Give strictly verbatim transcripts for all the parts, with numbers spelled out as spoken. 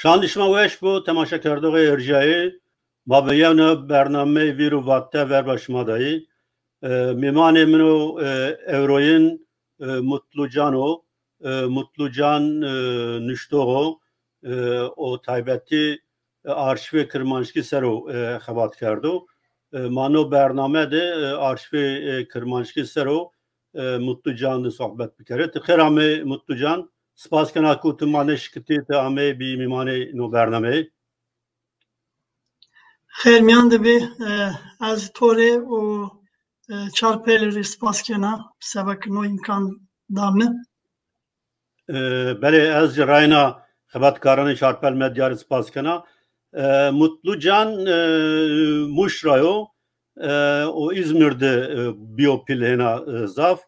Çand şima weş bo, temaşekerdoxê erjayê. Ma bi yewna bernameyê Vîr û Vate verba şima dayî. E, mêmanê min o, e, ewroyin, e, Mutlu Can o. E, Mutlu Can, e, nuştox o, e, o taybetî, e, arşîvê kirmanckî ser o, e, xebat kerdo. E, ma no bername de, e, arşîvê, e, kirmanckî ser o, e, Mutlu Can de sohbet bikerê. Ti xêr amê Mutlu Can. Spas kena ku ti ma nêşikitî, ti amê bî mîmanê no bernameyê. Xêr mîyan de bê, e, ez to rê û, e, Çarpelî rê spas kena, seba ke no îmkan da mi. E, belê, ez jî rayna xebatkaranê Çarpel Medya rê spas kena. E, Mutlu Can, e, Muş ra yo, e, o Îzmîr de, e, bîyo pîl hêna, e, zaf.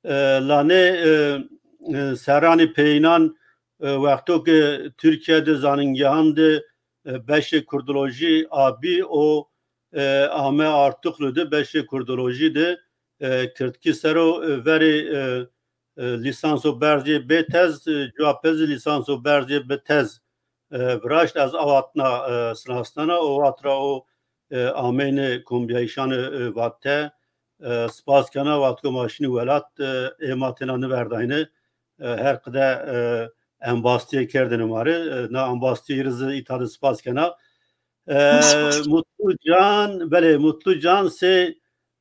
E, la nê, e, e, serranê peyînan, e, wexto ke Tirkîye de zanîngehan de, e, beşê kurdolojî a bî, o, e, ame Artuklu de beşê kurdolojî de, e, kirdkî ser o, e, verê, e, e, lîsanso berzê bê tez, e, cuwa pê zî lîsanso berzê bi tez, e, viraşt. Ez awatna, e, sinasnena, o wat ra o, e, ameyne kombîyayîşanê, e, Vate, e, spas kena, vat ko ma şinî welat, e, ê ma têna niverdayne, e, her qide, e, embastîye kerdêne ma rê, e, na embastîye rê zî îta de spas kena. E, Mutlu Can, belê, Mutlu Can sey,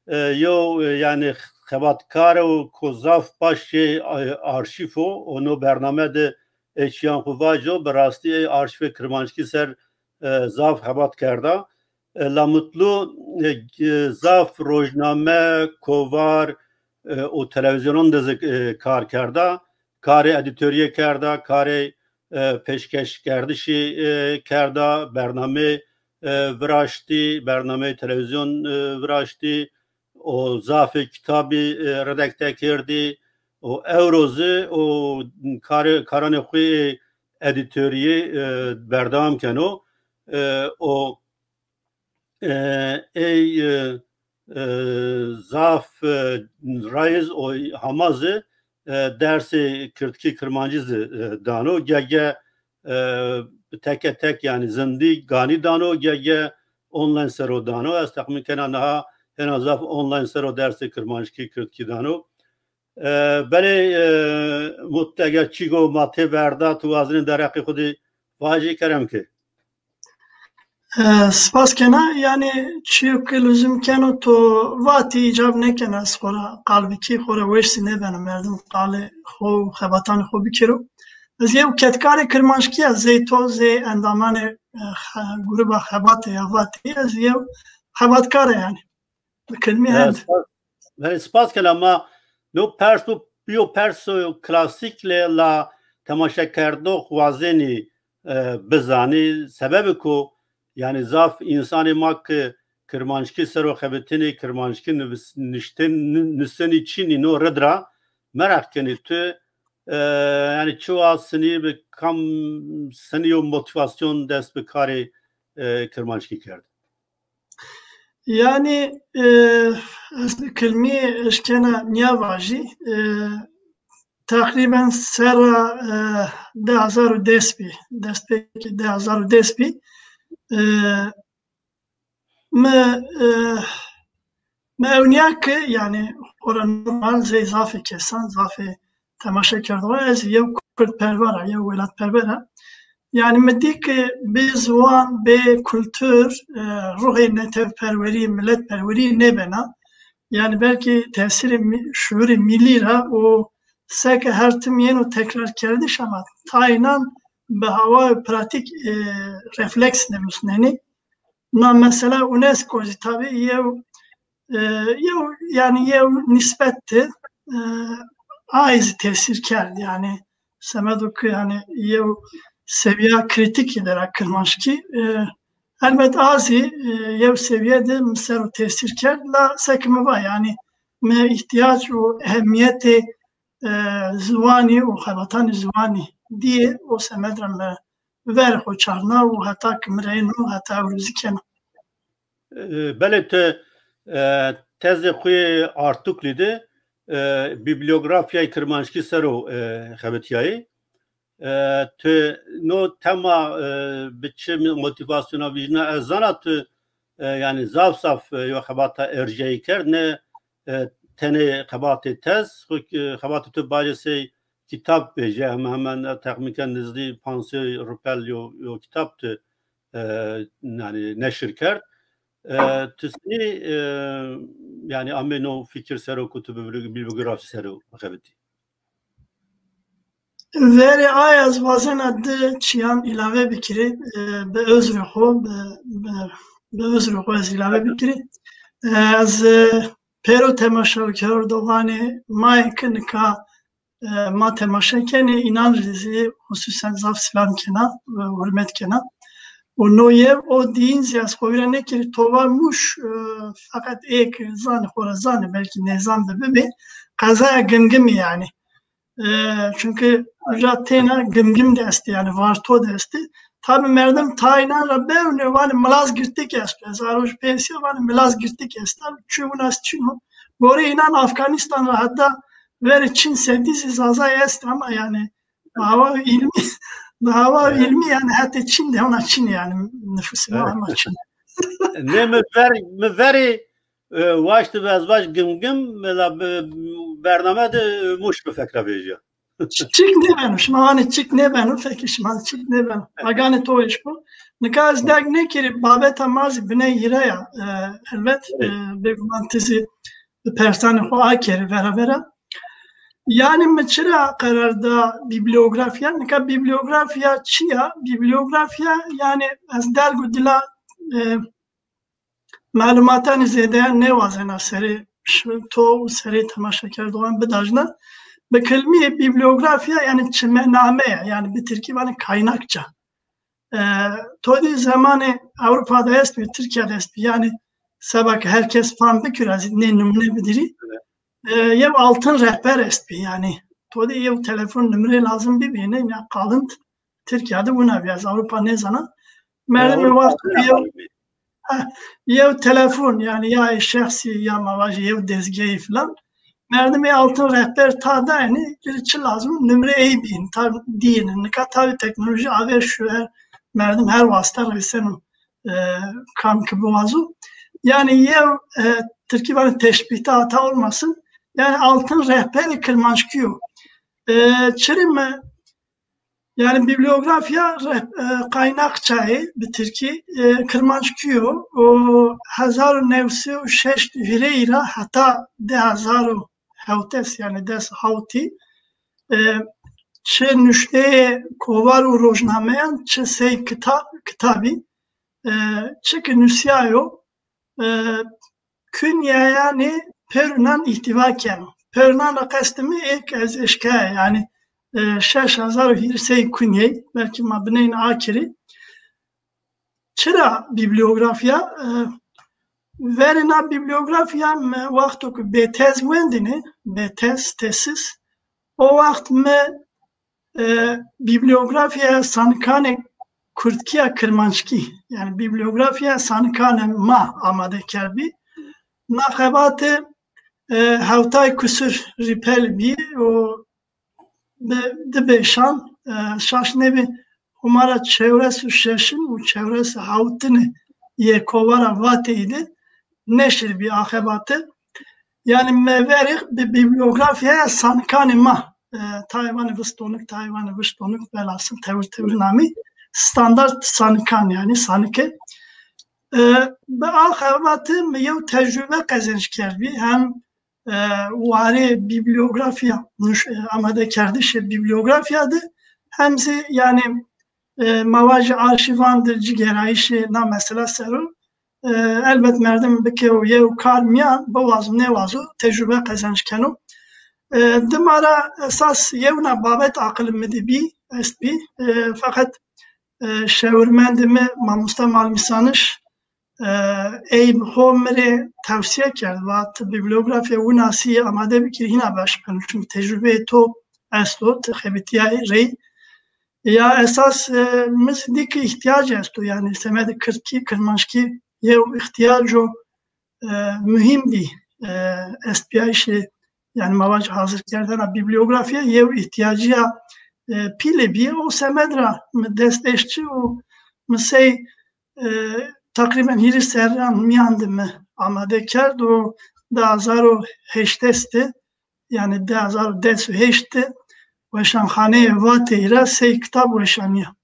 e, yew, e, yanî xebatkar o ku zaf baş ê, e, arşîv o, o no bername de ê çîyan xwu vaco, bi rastî ê arşîvê kirmanckî ser, e, zaf xebat kerda. E, la Mutlu, e, e, zaf rojname, kovar, e, û televîzyonan de zî, e, kar kerda. Karê edîtorîye kerda, karê, e, pêşkêşkerdişî, e, kerda, bernameyê, e, viraştî, bernameyê televîzyon, e, viraştî, o zafê kitabî, e, redakte kerdî, o ewro zî o karê, karanê xwu yê edîtorîyê, e, berdewam keno. E, o, e, ey, e, e, zaf, e, rayîz o hama zî, e, dersê kirdkî kirmancî zî, e, dano. Gege, e, bi teke tek, yanî zindî ganî dano, gege online ser o dano. Ez texmîn kena niha hêna zaf online ser o dersê kirmanckî kirdkî dano. E, belê, e, Mutlu, eger çîko ma têverda, tu wazenî dereqê xwu de vajî, kerem ke. E, spas kena, yanî çîyo ke luzim keno to vatî, îcab nêkena ez xora qal bikî, xora weş zî nêbeno merdim qalê xo û xebatanê xo bikero. Ez yew kedkarê kirmanckî ya, zey to, zey endamanê, e, xe-, gruba xebatê ya vatî, ez yew xebatkar a yanî. Bi kilmî hend. Spas, belê, spas kena. Ma no pers bu, bîyo perso klasîk lê la temaşekerdox wazenî, e, bizanî. Sebebê ku, yanî zaf însanê ma ke kirmanckî ser o xebitînî, kirmanckî nivîs-, niştên-, ni-, nusenî çinî no rid ra meraq kenî tu, e, yanî çiwa sinî bi kam sinî yo motîvasyon dest bi karê, e, kirmanckî kerd? Yanî, e, ez kilmî eşkena nîya vajî, e, teqrîben serra, e, di hezar û des bî, destpêkê di hezar û des bî. E, mi, e, mi ewnîya ke, yanî, xora normal zey zafê kesan, zafê temaşe kerdoxan, ez yew kurdperwer a, yew welatperwer a. Yanî mi dî ke bê ziwan, bê kultur, e, ruhê netewperwerî, miletperwerî nêbena. Yanî belkî tesîrê mî-, şuurê mîlî ra û seke her tim yeno tekrarkerdiş ama tayînan bi hawayê pratîk, e, refleks nêmusnenî. Na mesela UNESCO zî tabî yew, e, yew, yanî yew nîsbet de, e, ay zî tesîr kerd. Yanî semedo ke yanî yew sewîya krîtîkî der a kirmanckî, e, elbet a zî, e, yew sewîye de mi ser o tesîr kerd. La seke mi va yanî mi îhtîyac û ehemîyetê, e, ziwanî û xebatanê ziwanî dîyê, o semed ra mi ver xo çarna û heta ke mi reyno, heta ewro zî kena. E, belê, ti, e, tezê xo yê Artuklî de, e, bîblîyografyayê kirmanckî ser o, e, xebitîyayî. E, tu no tema, e, bi çi motivasyona vîjna ez zana tu, e, yanî zaf zaf, e, yo xebata erjeyî kerd, ne, e, tenê xebatê tez, xo, e, xebatê tu bacê sey kitab vejîya, hemen hemen, e, texmîn ken nizdî panc sey rupel yo, yo kitab tu, e, yanî neşir kerd. E, tu senî, e, yanî amê no fikir ser o ku tu bibliografî ser o bixebitî? Verê ay ez wazena di çîyan îlave bikirî, e, bi özrê xo, bi, bi, bi özrê xo ez îlave bikirî. E, ez, e, pêro temaşekerdoxanê ma yê ke nika, e, ma temaşe kenê, înan rê zî xusûsen zaf silam kena, e, hurmet kena. Û no yew, o dîyin zî ez xo vîra nêkirî, Tova Mûş, e, feqet ê ke zanê xo ra zanê, belkî nêzan de bibê, qezaya Gimgimî yanî. E, çunke uca têna Gimgim de estê, yanî Varto de estê. Tabî merdim tayînan ra bewnê vanê Milazgirtik esto. Ez a roj pêsîya vanê Milazgirtik esta. Çi wina çin o. Gorê înan Afganîstan ra heta verê Çin Sedî zî Zazay estê ama yanî bi hawa îlmî, bi hawa îlmî yanî hetê Çin de hona çin yanî nifusê ma hema çin. Nê mi ver, mi verê, e, waştî bi ez vaj Gimgim, mesela bi bername de Mûş bi fek ra vejîya. Çik nêbeno, şima vanê çik nêbeno, fekê şima çik nêbeno. Aganê to weş bo. Nika ez derg nêkerî, babeta ma zî biney hîre ya, e, elbet, e, bêguman ti zî bi persanê xo akerî vera vera. Yanî mi çira qerar da bîblîografîya? Nika bîblîografîya çi ya? Bîblîografîya yanî ez derg û dila, e, melumatanê zêdeyan nêwazena serê şi-, to û serê temaşekerdoxan bidajna. Bi kilmîyê bîblîografîya yanî çimename ya, yanî bi tirkî vanê kaynakça. E, to dî zemanê Ewropa de estbî, Tirkîya de estbî. Yanî seba ke her kes fam bikira zî nê nimûne bidirî. E, yew altın rehber estbî yanî. To dî yew telefon nimrê lazim bibî, ne, ne qalint Tirkîya de wina bî, ez Ewropa nêzana. Merdimê waxt yew, yew telefon yanî ya şexsî ya ma vajî yew dezgeyî filan. Merdimê altın rehber ta dayenî, çi lazim nimrê ey bîn, ta dîyêne. Nika tabî teknolojî aver şuer, merdim her wasta reseno, e, kam ki biwazo. Yanî yew, e, Tirkî vanê teşbîhte hata olmasın. Yanî altın rehberê kirmanckî yo. E, çirê mi Yanî bîblîografîya reh-, e, kaynakçayê bi tirkî, e, kirmanckî yo. O hezar û new sey û şeşt û hîrêyî ra heta di hezar û hewtes, yanî des hawtî, e, çi nuşteyê kovar û rojnameyan, çi sey kitab, kitabî, e, çi ki nusîyayo, e, kunyeyanê pêrunan îhtîva keno. Pêrunan ra qestê mi ê ke ez eşkaya, yanî, e, şeş hezar û hîrêsey kunyey, belkî ma bineyne akirî. Çira bîblîografîya? E, verê na bîblîografîya mi wexto ke bêtez wendîne, bêtez, tesis, o wext mi e, bîblîografîya sanikanê kurdkî ya kirmanckî, yanî bîblîografîya sanikanê ma amade kerdbî. Na xebate, e, hewtay kusur rîpel bî û bi di beşan, e, şaş nêbî, huma ra çewres û şeşin û çewres û hewtini yê kovara Vateyî de neşir bî a xebate. Yanî meverî bi bîblîografîya sanikanê ma, e, tayê vanê vist tonik, tayê vanê vîst tonik, velhasil tewir tewir namî standart sanikan, yanî sanike. E, bi a xebate mi yew tecrube qezenc kerdbî, hem, e, warê bîblîografîya, nuş-, e, amadekerdişê bîblîografîya de, hem zî yanî, e, ma vajî arşîvan de cigerayîşê na mesela ser o. E, elbet merdim bikewo yew kar mîyan, biwazo nêwazo tecrube qezenc keno. E, dima ra esas yewna babet aqilê mi de bî, estbî. E, feqet, e, şewirmendê mi mamoste Malmîsaniş, e, ey bi xo mi rê tewsîye kerd, vat bîblîografîya winasî amade bikir, hîna baş beno. Çunke tecrubeyê to esto, ti xebitîyayî rey. Ya esas, e, mi zî dî ke îhtîyac esto, yanî semedê kirdkî, kirmanckî yew îhtîyaco, e, muhîm bî, e, estbîyayîşê, yanî ma vaj hazirkerdena bîblîografîye yew îhtîyacîya e, pîlê bîye. O semed ra mi dest eşt ci û mi sey, e, teqrîben hîrê serran mîyan de mi amade kerd û di hezar û heşt de, yanî di hezar û des û heşt de Weşanxaneyê Vateyî ra sey kitab weşanîya.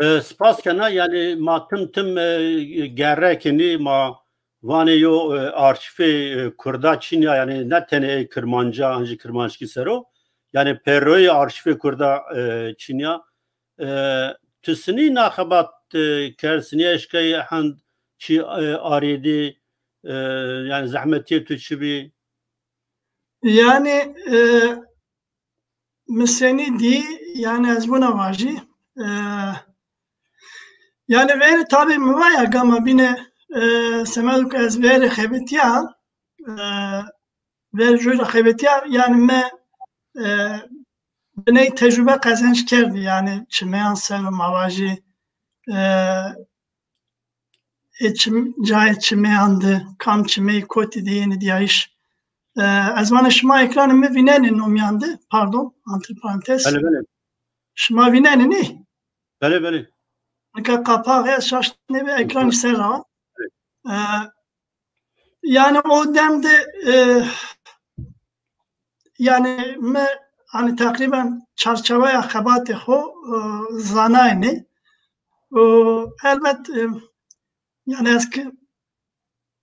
E, spas kena, yanî ma tim tim, e, gerre kenî, ma vanê yo, e, arşîvê, e, kurda çin ya, yanî ne tenê ey kirmanca, ancî kirmanckî ser o, yanî pêroyê arşîvê kurda, e, çin ya. E, tu sinî na xebat, e, kerd, sinî eşkey hend çî, e, arêdî, e, yanî zehmetîyê tu çi bî? Yanî, e, mi senî dî, yanî ez wina vajî. E, yanî verî tabî mi va ya gama bîne, e, semedo ke ez verî xebetîya, e, verî joy ra xebetîya, yanî mi, e, biney tecrube qezenc kerdî, yanî çimeyan ser o ma vajî, e, ê çim-, cayê çimeyan de, kam çimeyî kotî de yenî dîyayîş. E, ez vana şima ekranê mi vînenê no mîyan de, pardon, antre parantez. Belê, belê. Şima vînenê nê? Belê, belê. Nika qapaxê ez şaş nêbi, ekranî ser ra. Belê. E, yanî o dem de, e, yanî mi, hanî teqrîben çarçeweya xebatê xo, e, zanaynê. Û elbet, e, yanî ez ki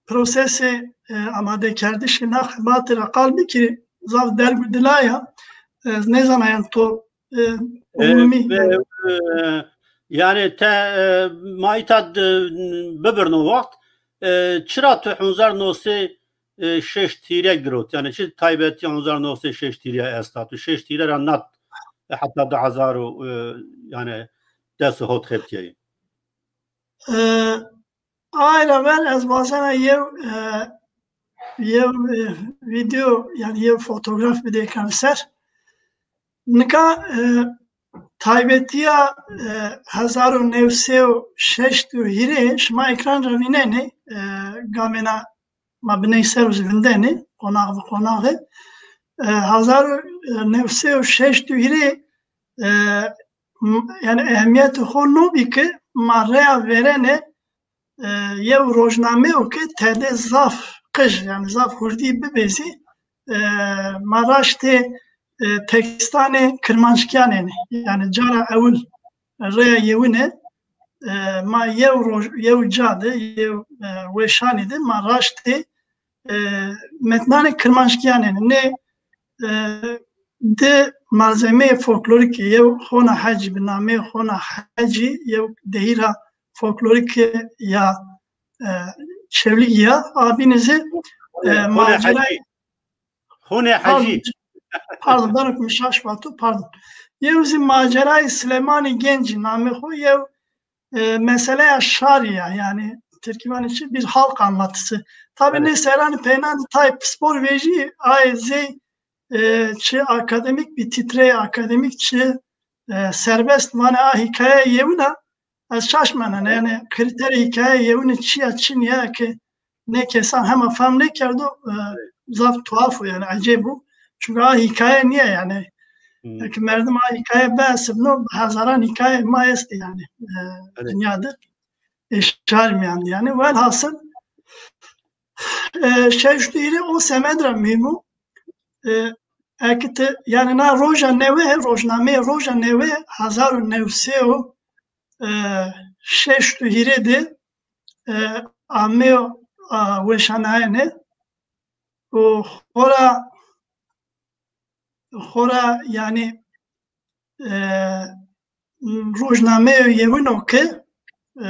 prosesê, e, amadekerdişê na xebatî ra qal bikirî, zaf derg û dila ya. Ez nêzana yanî to, e, E, umumî, e, yanî e, yanî te, e, ma îta d-, bibirno wext, e, çira tu hezar û new sey û şeşt hîre girot? Yanî çi taybetî hezar û new sey û şeşt hîre esta? Tu şeşt hîre ra nat, e, heta di hezar û, e, yanî des û hot xebitîyayî. E, Aye ra ver ez wazena yew, e, yew, e, vîdeo, yanî yew fotograf bidê ekran ser. Nika, e, taybetîya, e, hezar û new sey û şeşt û hîrê şima ekran ra vînenê, e, gamêna ma biney ser o zî vindenê, qonax bi qonaxî. E, hezar û new sey û şeşt û hîrê, e, m-, yanî ehemîyetê xo no bî ke ma reya verêne, e, yew rojnameyo ke tede zaf qij, yanî zaf hurdî bibê zî, e, ma raştê, e, tekstanê kirmanckîyan ênê. Yanî cara ewil reya yewine, e, ma yew roj, yew ca de, yew, e, weşanî de ma raştê, e, metnanê kirmanckîyan ênê. Nê, e, di malzemeyê folklorîkî, yew Xona Hecî, bi nameyê Xona Hecî, yew dehîra folklorîkî ya, e, Çewlîgî ya, a bîne zî, e, Xonê, Xonê macerayê Hecî. Xonê Pardon, Hecî. Pardon, beno ke mi şaş vato, pardon. Yew zî macerayê Silêmanî Gencî namê xo, yew, e, meseleya şarî ya, yanî tirkî vanê çi, bir halk anlatısı. Tabî Evet. nê serranê peynan de tay pispor vejî, aye zey, e, çi akademîk bî, titreyê akademîk çi, e, serbest vanê a hîkaye yewina, ez şaş mena, yanî krîterê hîkaye yewine çi ya, çi nîya ke nê kesan hema fehm nêkerdo, e, zaf tuhaf o, yanî ecêb o. Çunke a hîkaye nîya yanî. Hmm. Eke merdim a hîkaye biesibno, bi hezaran hîkaye ma estê yanî, e, Evet. dinya de. E, şar mîyan de yanî. Welhasil, e, şeşt û hîrê o semed ra muhîm o. E, eke ti, yanî na Roja Newe, rojnameyê Roja Newe hezar û new sey û, e, şeşt û hîrê de, e, ameyo, a, weşanayene û xora, xora yanî, e, rojnameyo yewin o ke, e,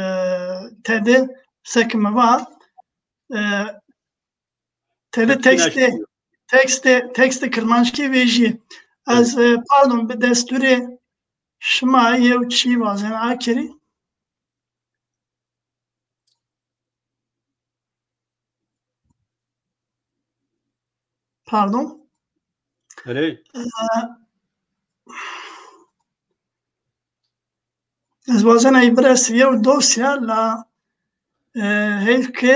tede seke mi va, e, tede Tirkî tekstê, neşkîyo. tekstê, tekstê kirmanckî vejîyê. Ez, e, pardon, bi destûrê şima yew çî wazena akerî. Pardon. Belê. E, ez wazena ey biresî yew dosya la, e, heyf ke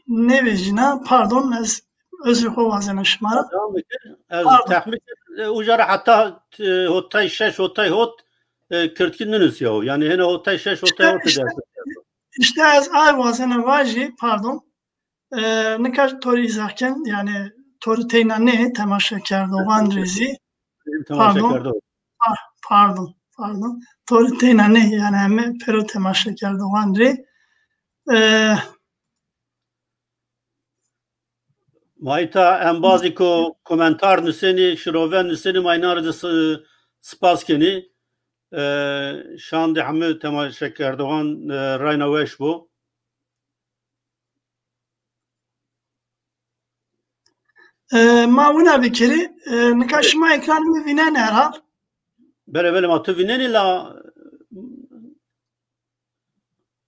nêvejîna. Pardon, ez özrê xo wazena şima ra. Devam bike. Ez Pardon. Texmîn E, uca ra heta, e, hotay şeş, hotay hot, e, kirdkî ninusîyawo. Yanî hêna hotay şeş, hotay hot de. Îşte ez ay wazena vajî, pardon. E, nika to rê îzah ken, yanî to rê teyna nê, temaşekerdoxan rê zî. Pardon. Pardon, pardon. To rê teyna nê, yanî heme pêro temaşekerdoxan rê. E, Ma îta embazêko komentar nusenî, şiroven nusenî, ma înan rê de s-, spas kenî. E, şandê hemî temaşekerdoxan, e, rayna weş bo. E, ma wina bikirî. E, nika şima ekranê mi vînenê herhal? Belê, belê, ma tu vînenî la.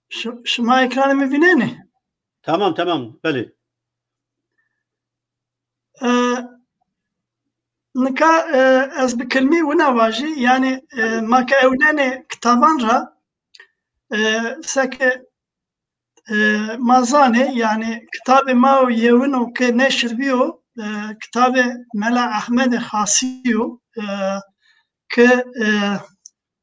Şi-, şima ekranê mi vînenî? Tamam, tamam, belê. E, nika, e, ez bi kilmî wina vajî, yanî, e, ma ke ewnenê kitaban ra, e, seke, e, ma zanê, yanî kitabê ma o yewin o ke neşir bîyo, e, kitabê Mela Ehmedê Xasî yo, e, ke, e,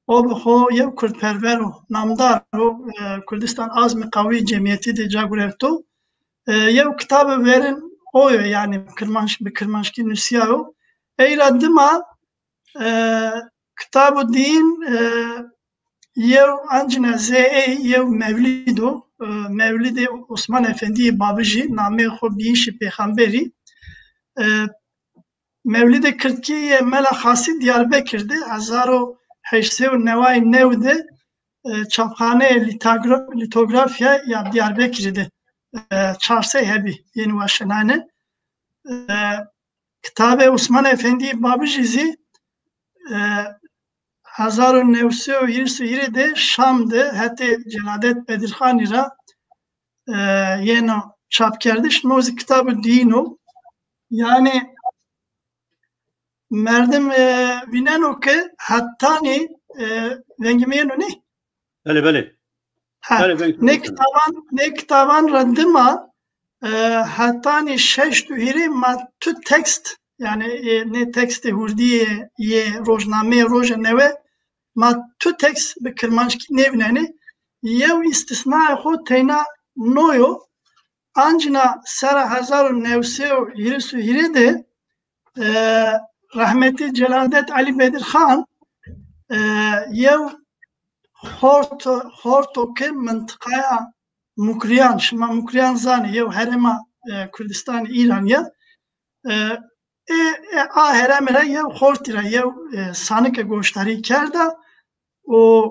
o bi xo yew kurdperwer o, namdar o, e, Kurdistan Azmî Qawî Cemîyetî de ca gurewto. E, yew kitabe verin o yo, yanî kirmanc-, bi kirmanckî nusîyayo. Ey ra dima, e, kitabo dîyin, e, yew ancîna zê ey yew mewlîd o. E, mewlîdê Osman Efendîyê Babijî, nameyê xo Bîyîşê Pêxemberî. E, Mewlîdê kirdkî yê Mela Xasî Diyarbekir de hezar û heşt sey û neway new de, e, çapxaneyê lîtagra-, lîtografya ya Diyarbekirî de, e, çar sey hebî yenî weşanayne. E, kitabê Osman Efendî Babijî zî, e, hezar û new sey û hîris û hîrê de Şam de hetê Celadet Bedirxanî ra, e, yeno çapkerdiş, no zî kitabo dîyin o. Yanî merdim, e, vîneno ke hetanî, e, vengê mi yeno nê? Belê, belê. Ha, belê, veng nê kitaban, nê kitaban ra dima, e, hetanî şeşt û hîrê ma tu tekst, yanî, e, nê tekstê hurdî yê, yê rojnameyê Roja Newe, ma tu tekst bi kirmanckî nêvînenê. Yew îstîsnayê xo teyna no yo. Ancîna serra hezar û new sey û hîris û hîrê de, e, rehmetî Celadet Elî Bedirxan, e, yew xort, xorto ke mintiqaya Mukriyan, şima Mukriyan zanê, yew herêma, e, Kurdistanê Îran ya. E, e, e, a herême ra yew xortî ra yew, e, sanike goşdarî kerda û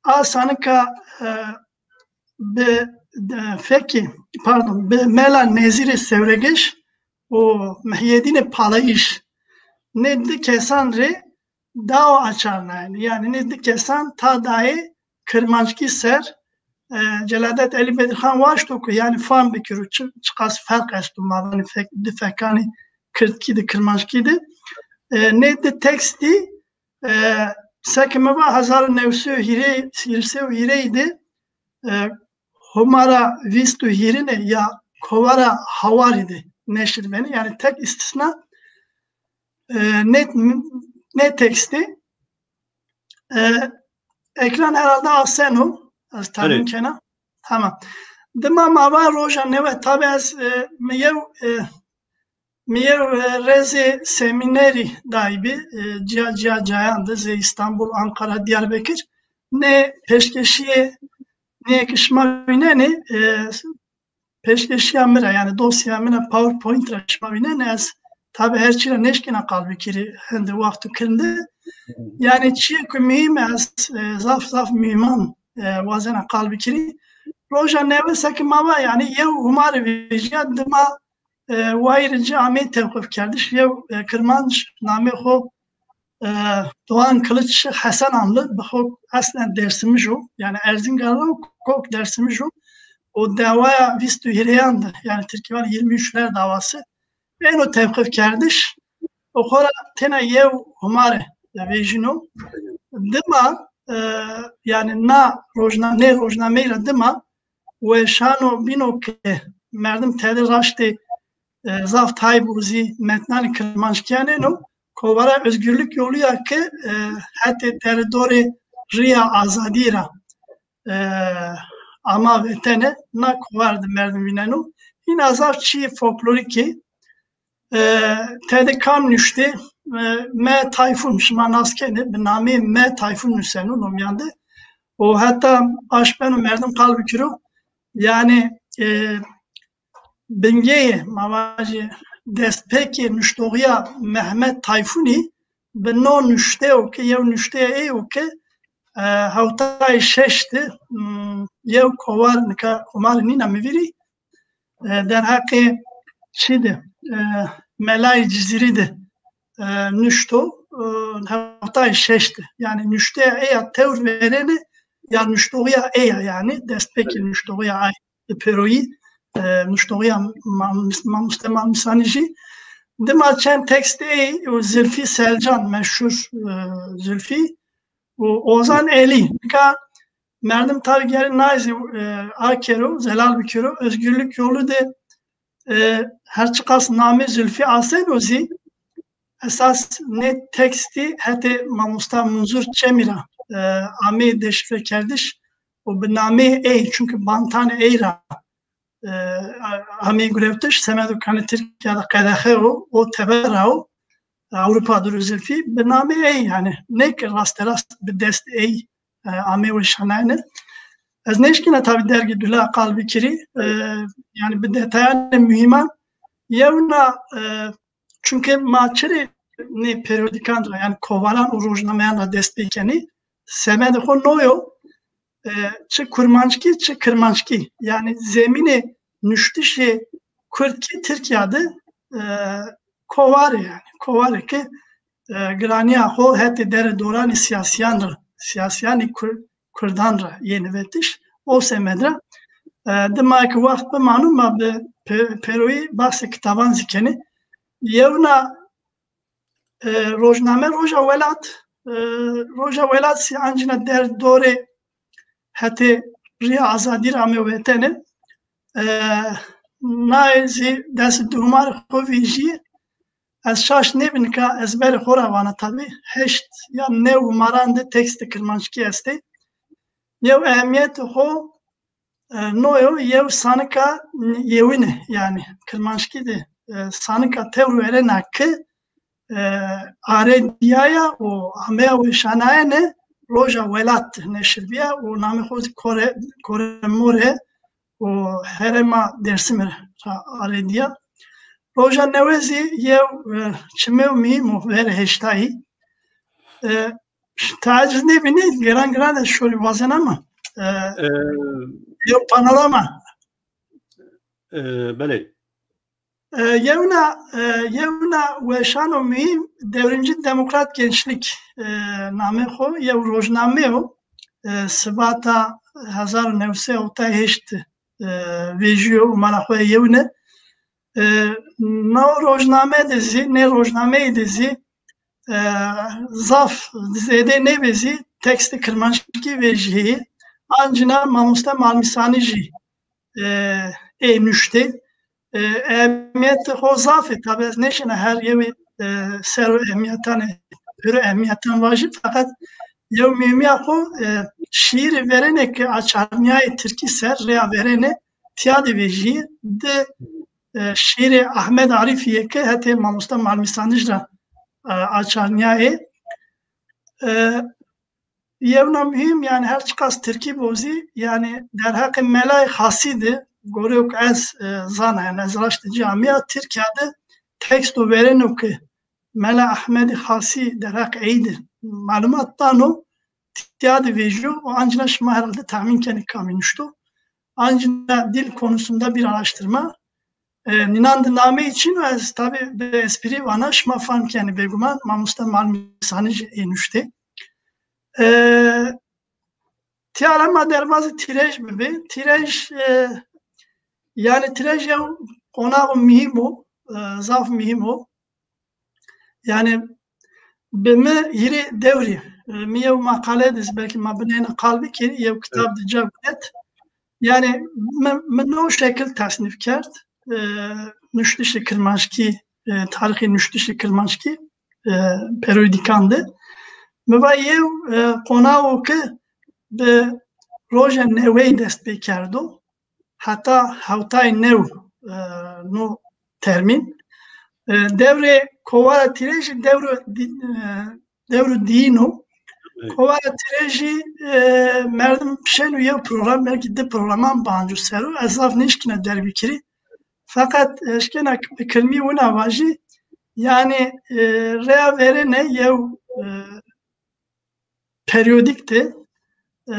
a sanika, e, bi, e, fekî, pardon, bi Mela Nezîrê Sewregeş û Mihyedînê Palayîş, nê di kesan rê dao açarnayene. Yanî nê di kesan ta dayê kirmanckî ser, e, Celadet Elî Bedirxan waşto ku yanî fam bikiro çi, çiqas ferq esto mabenê fek-, di fekanê kirdkî de, kirmanckî de. E, nê di tekstî, e, seke mi va hezar û new sey û hîrê, hîrê û hîrê de, e, Huma ra vîst û hîrine ya Kovara Hawarî de neşir benê. Yanî tek îstîsna, e, nê, nê tekstî, e, ekran herhalde aseno. Ez tahmîn kena. Tamam. Dima ma va Roja Newe, tabi ez, e, mi yew, e, mi yew, e, rêzê semînerî daybî, e, cîya cîya cayan de, zê Îstanbul, Ankara, Diyarbekir. Nê pêşkeşîyê, nê ke şima vînenê, e, pêşkeşîya mi ra, yanî dosya mi ra, PowerPoint ra şima vînenê, ez tabi her çî ra nêşkena qal bikirî, hende wext û kirinde. Yanî çîyê ku muhîm ez, e, zaf zaf muhîman, e, wazena qal bikirî. Roja Newe seke ma va, yanî yew humarê vejîya, dima, e, wayîrê ci ameyî tewqifkerdiş. Yew, e, kirmanc namê xo, e, Doğan Kılıç Hesenanlı, bi xo eslen Dersimij o, yanî Erzingan ra o, kok Dersimij o. O dewaya vîst û hîrêyan de, yanî tirkî vanê yirmi üçler davası, êno tewqifkerdiş. O xo ra tena yew humare vejîno. Dima, e, yanî na rojna-, nê rojnameyî ra dima weşano bîno ke merdim tede raştê, e, zaf tay bo zî metnanê kirmanckîyan êno. kovara Özgürlük Yolu ya ke e, hetê deredorê Riya Azadî ra e, ama vetene, na kovar de merdim vîneno. Hîna zaf çîyê folklorîkî. E, tede kam nuştê? E, Me Tayfun, şima nas kenê, bi nameyê Me Tayfun nuseno no mîyan de. O heta aşt beno merdim qal bikiro. Yanî e, bingeyê, ma vajî destpêkê nuştoxîya Mehmet Tayfunî bi no nuşte o ke, yew nuşteyê ey o ke e, hewtay şeş de, hmm, yew kovar, nika komarê nîna mi vîrî, e, derheqê çî de, e, Melayê Cizîrî de e, nuşto, e, hewtay şeş de. Yanî nuşteya ey a tewr verêne ya nuştoxîya ey a, yanî destpêkê nuştoxîya ay, e, pêroyî, e, nuştoxîya Mam-, Mamoste Malmîsanijî. Dima çend tekstê ey, o Zülfî Selcan, meşhur e, Zülfî, û Ozan Elî. Nika merdim tabî gerê nay zî e, akero, zelal bikero. Özgürlük Yolu de e, her çiqas namê Zülfî aseno zî, esas nê tekstî hetê mamosta Munzur Çemî ra e, ameyî deşifrekerdiş û bi nameyê ey, çunke bantanê ey ra e, a-, ameyî gurewtiş, semedo kanî Tirkîya de qedexe o, o teber ra o, Ewropa de ro Zülfî, bi nameyê ey, yanî nê ke rasterast bi dest ey e, amê weşanayene. Ez nêşkîna tabî dergî dula qal bikirî. E, yanî bi detayanê muhîman. Yewna e, çunke ma çirê nê perîodîkan ra, yanî kovaran û rojnameyan ra dest pê kenî. Semedê xo no yo, e, çi kurmanckî çi kirmanckî. Yanî zemînê nuştişê kurdkî Tirkîya de e, kovar ê yanî. Kovar ê ke e, giranîya xo hetê dere doranê sîyasîyan ra, sîyasîyanê kur-, kurdan ra yenê vetiş. O semed ra e, dima ke wext bimano ma bi pe-, pêroyî bahsê kitaban zî kenê. Yewna e, rojname Roja Welat, e, Roja Welat zî ancîna der dorê hetê Rîya Azadî ra ame vetene. E, naye zî dest duhumar xo vejîye. Ez şaş nêbi nika ezberê xo ra vana tabî. Heşt ya new humaran de tekstê kirmanckî estê. Yew ehemîyetê xo e, no yo, yew sanika yewine, yanî kirmanckî de e, sanika tewr verena ke e, arê dîyaya û ameya weşanayene Roja Welat neşir bîya û namê xo zî Kore, Kore More û herêma Dêrsimî ra arê dîya. Roja newe zî yew e, çimê muhîm o, verê heştayî. E, Taciz nêbînî, giran giran ez şorî wazen ama e, E, yew panorama. E, belê. E, yewna, e, yewna weşano muhîm Devrimci Demokrat Gençlik e, namê xo, yew rojname yo. E, Sibata hezar û new sey hewtay heşt e, vejîyo, umara xo yewine. E, no rojname de zî, nê rojnameyî de zî e, zaf zêde nêbê zî tekstê kirmanckî vejîyê. Ancîna mamoste Malmîsanijî e, ê nuştê. E, ehemîyetê xo zaf ê. Tabî ez nêşîna her yewî e, ser o ehemîyetanê, pêro ehemîyetan vajî, feqet yew muhîmîya xo e, şîîrê verêne ke açarnîyayê tirkî ser rêya verêne tîya de vejîyê. Di e, şîîrê Ahmed Arîfî yê ke hetê mamoste Malmîsanij ra e, açarnîyayê. E, yewna muhîm, yanî her çiqas tirkî bo zî, yanî derheqê Melayê Xasî de, goreyê ke ez e, zana, yanî ez raştê ci amîya, Tirkîya de teksto verêno ke Mela Ehmedê Xasî derheqê ey de malumat dano, tîya de vejîyo û ancîna şima herhalde tahmîn kenê kamî nuşto. Ancîna dil konusunda bir araştırma. E, nînan de nameyî çin o, ez tabî bi esprî vana, şima fehm kenê bêguman, mamoste Malmîsanijî ê nuştê. E, Tîya ra ma derbazê tîrej bibê. Tîrej, e, yanî tîrej yew qonaxo muhîm o, e, zaf muhîm o. Yanî bi mi hîrê dewrî, e, mi yew maqale de zî belkî ma binêna qal bikirî, yew kitab de ca guret. Yanî mi, mi no şekil tesnîf kerd, e, nuştişê kirmanckî, e, tarîxê nuştişê kirmanckî. e, perioydikan de. Mi va yew, e, qonaxo ke bi roja newey dest pê kerdo, heta hewtay new, e, no termîn. E, dewrê kovara Tîrejî dewro di-, e, dewro diyîn o. Kovara Tîrejî, e, merdim şeno yew program, belkî di programan banco ser o. Ez zaf nêşkîna derbikirî. Feqet eşkena bi kilmî wina vajî, yanî, e, reya verêne yew, e, periyodîk de, e,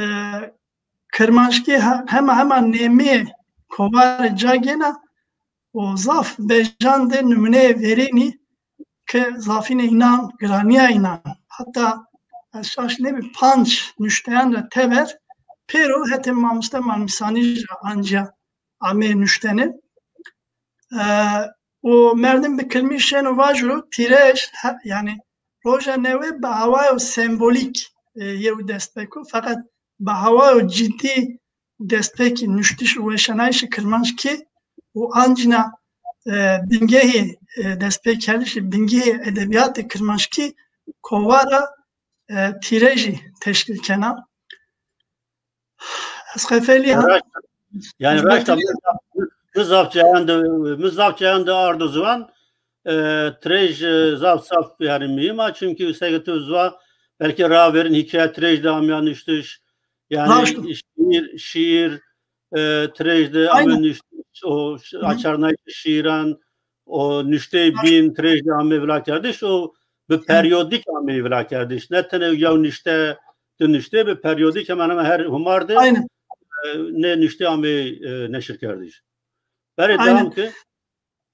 kirmanckî he-, hema hema nêmeyê kovare ca gêna û zaf bejan de nimûneyê verênî ke zafînê înan, giranîya înan. Heta ez şaş nêbî, panc nuşteyan ra teber pêro hetê mamoste Malmîsanij ra ancîya ameyê nuştene. E, û merdim bi kilmî şeno vajo, Tîrej, he-, yanî roja newe bi hawayo sembolîk, e, yew destpêk o, feqet bi hawayo cidî destpêkî nuştiş û weşanayîşê kirmanckî û ancîna, e, bingehê, e, destpêkerdişê bingehê edebîyatê kirmanckî kovara, e, Tîrejî teşkîl kena. Ez xefelî ha. Yanî raşta mi zaf cayan de, mi zaf cayan de ardo ziwan, e, Tîrej, e, zaf zaf yanî muhîm a, çimkî seke tu ziwa belkî ra verîn hîkaye Tîrej de amîya nuştiş, yanî şîîr, şîîr, e, Tîrej de amîya nuştiş, o ş-, açarnayîşê şîîran, o nuşteyê bîn Tîrej de amê vilakerdiş, o bi periyodîk amê vilakerdiş. Ne tene yew nuşte, di nuşte, bi periyodîk hemen hemen her humar de, e, nê nuşte amê, e, neşirkerdiş. Berê dewam ke.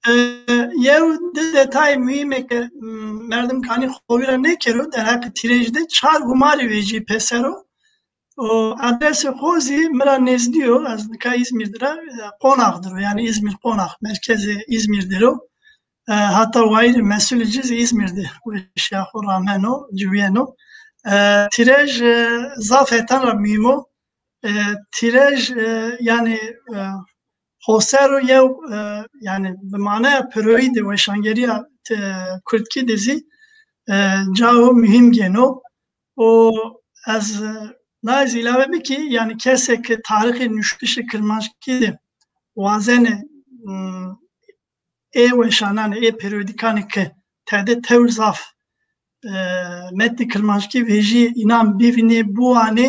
E, yew di detayê muhîm ê ke, m, merdim kanî xo vîra nêkero, derheqê Tîrej de çar humarî vejîyê pêser o. O adresê xo zî mi ra nêzdî yo, ez nika Îzmîr de ra, e, qonax dir o, yanî Îzmîr qonax, merkezê Îzmîr dir o. E, heta wayîrê mesulî ci zî Îzmîr de weşîya xo rameno, ciwîyeno. E, Tîrej, e, zaf hetan ra muhîm o. E, Tîrej, e, yanî, e, xosero yew, e, yanî bi manaya piroyî de weşangerîya, e, kurdkî de zî, e, cayo muhîm gêno. Û ez, e, naye zî îlave bikî, yanî kesê ke tarîxê nuştişê kirmanckî de wazenê, m, ê weşananê, ê periyodîkanê ke tede tewr zaf, e, metnê kirmanckî vejîyê, înan bivînê, biwanê,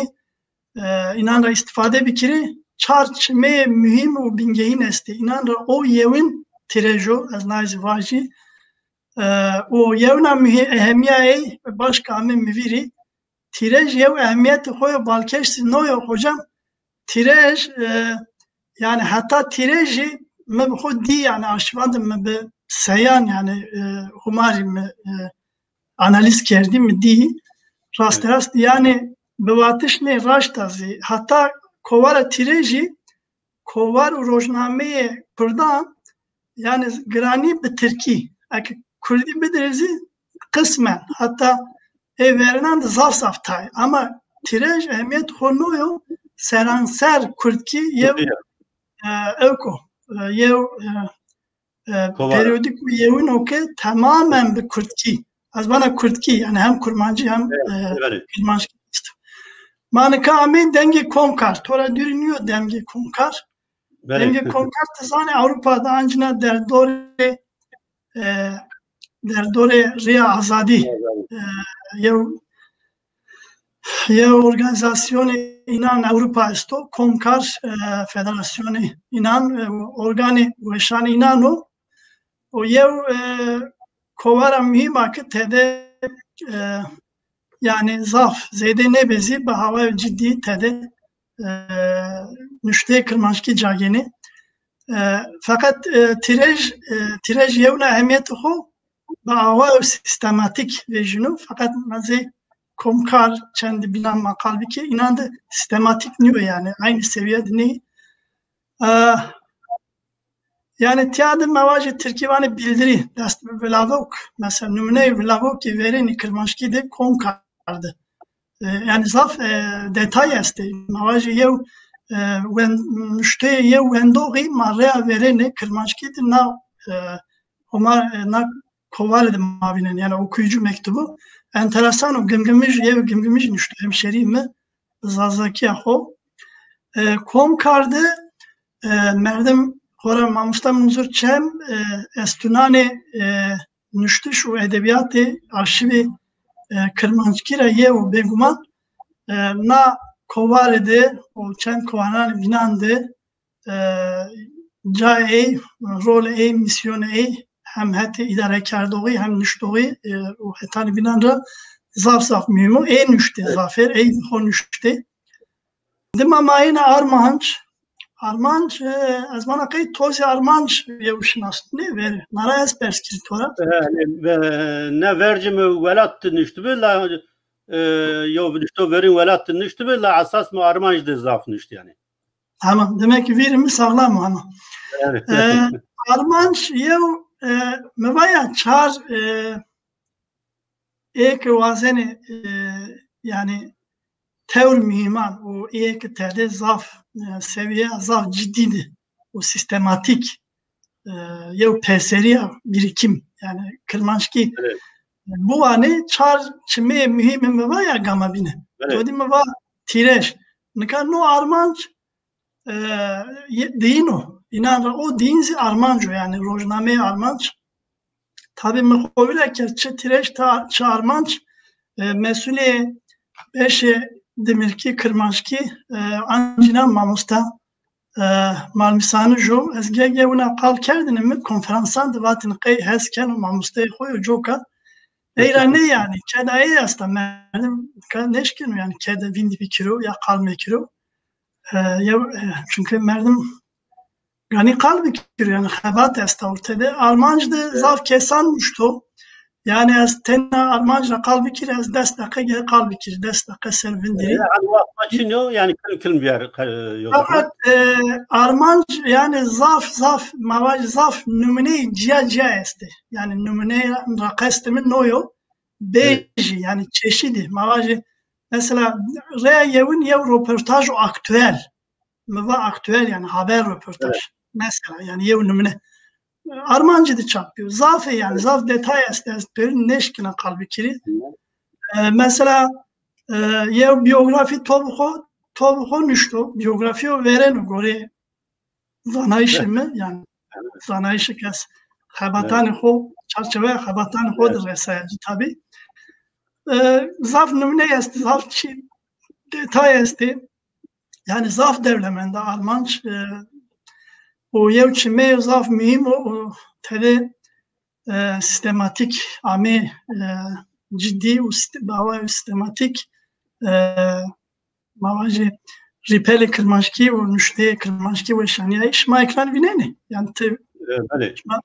e, înan ra îstîfade bikirê, çar çimeyê muhîm û bingehîn estê. Înan ra o yewin Tîrej o, ez naye zî vajî. E, û yewna muhî-, ehemîya ey, başka ame mi vîrî, Tîrej yew ehemîyetê xo yo, balkêş zî no yo hocam. Tîrej, e, yanî heta Tîrejî mi bi xo dî, yanî arşîvan de mi bi seyan, yanî, e, humarî mi, e, analîz kerdî, mi dî. Rasterast, yanî bi vatiş nê, raşt a zî. Heta kovara Tîrejî kovar û rojnameyê kurdan, yanî giranî bi tirkî. Eke kurdî bidirê zî qismen, heta ê verênan de zaf zaf tay. Ama Tîrej ehemîyet xo no yo, seranser kurdkî yew, e, ewk o, e, yew, e, e, periyodîk û yewin o ke temamen bi kurdkî. Ez vana kurdkî, yanî hem kurmancî hem, e, kirmanckî. Ma nika amê dengê Komkar. To ra dûrî nîyo dengê Komkar. Dengê Komkar ti zanê Ewropa de ancîna derdorê, e, derdorê Rêya Azadî, e, yew, yew organîzasyonê înan Ewropa esto, Komkar, e, Federasyonê înan, e, organê weşanê înan o. O yew, e, kovara muhîm a ke tede, e, yanî zaf zêde nêbê zî bi hawayo cidî tede, e, nuşteyê kirmanckî ca gênê. E, feqet, e, Tîrej, e, Tîrej yewna ehemîyetê xo bi awayo sîstematîk vejîno. Feqet ma zê Komkar çendî bînan ma qal bikê, înan de sîstematîk nîyo, yanî eynî sewîye de nîyê. E, yanî tîya de ma vajê tirkî vanê bildirî, dest bi vilavok, mesela nimûneyê vilavokê verênî kirmanckî de Komkar de. E, yanî zaf, e, detay estê. Ma vajê yew, e, wen-, nuşteyê yew wendoxî ma rêya verênê kirmanckî de na, e, homa, e, na kovare de ma vînen, yanî okuyucu mektubu. Enteresan o, Gimgimij, yew Gimgimij nuşto, hemşerî mi, Zazakîya xo. E, kom karde, e, merdim xora mamosta Munzur Çem, e, estunanê, e, nuştiş û edebîyatê arşîvê, e, kirmanckî ra yew bêguman, e, na kovare de û çend kovaranê bînan de, e, cayê ey, rolê ey, mîsyonê ey hem hetê îdarekerdoxî hem nuştoxî, e, û hetanî bînan ra zaf zaf muhîm o. Ey nuştê zafêr, ey xo nuştê. Dima ma yena Armanc. Armanc, e, ez vana qey to zî Armanc yew şinasnê verî. Na ra ez pers kirî to ra. E, e, ne vercî mi welat nuştibi la, e, yew nuşto verîn welat nuştibi la esas mi Armanc de zaf nuşt yanî. Tamam. Demek ki vîrî mi sağlam o ama. Evet. E, Armanc yew, e, mi va ya çar, e, ê ke wazenê, e, yanî tewr muhîman û ê ke tede zaf, e, sevîyeya zaf cidî de û sîstematîk, e, yew peyserîya birîkim, yanî kirmanckî, evet, biwanê çar çimeyê muhîmî mi va ya gama bîne. Evet. To dî mi va tîrej. Nika no Armanc, e, ye-, diyîn o. Înan ra o diyîn zî Armanc o, yanî rojnameyê Armanc. Tabî mi xo vîra kerd çi tîrej ta çi Armanc, e, mesulê beşê dimirkî kirmanckî, e, ancîna mamosta, e, Malmîsanij o. Ez ge-ge wina qal kerdêne mi konferansan de vatêne qey hes keno mamosteyê xo yo coka. Ey ra nê yanî, keda ey esta, merdim ka nêşkeno yanî keda vîndî bikiro ya qal mekiro. E, yew, e, çunke merdim ganî qal bikiro, yanî xebat esta orte de. Armanc de zaf kesan nuşto. Yanî ez tena Armanc ra qal bikirî, ez des deqe gere qal bikirî, des deqe ser vindirî. E, yanî wexta çin yo, yanî kilm kilm biyar, e, yo. Fakat, e, Armanc yanî zaf zaf, ma vajî zaf numûneyê cîya cîya estê. Yanî numûneyê ra qestê mi no yo. Bêjî, yanî çeşîdî. Ma vajî, mesela, reya yewin yew roportaj o aktuel. Mi va aktuel, yanî haber roportaj. Evet. Mesela, yanî yew numune. Armancî de çap biyo. Zaf ê, yanî zaf detay estê, ez pêrin nêşkîna qal bikirî. E, mesela, e, yew biyografî to bi xo, to bi xo nuşto. Biyografîyo vereno gorê zanayîşê mi, yanî zanayîşê kes xebatanê xo, çarçeweya xebatanê xo de resaya ci tabî. E, zaf numune estê, zaf çî detay estê. Yanî zaf dewlemend a Armanc, e, û yew çimeyo zaf muhîm o, û tede, e, sîstematîk amê, e, cidî û sîst-, bawa sîstematîk, e, ma vajê rîpelê kirmanckî û nuşteyê kirmanckî weşanîyayî. Şima ekran vînenê? Yanî ti, e, belê, şima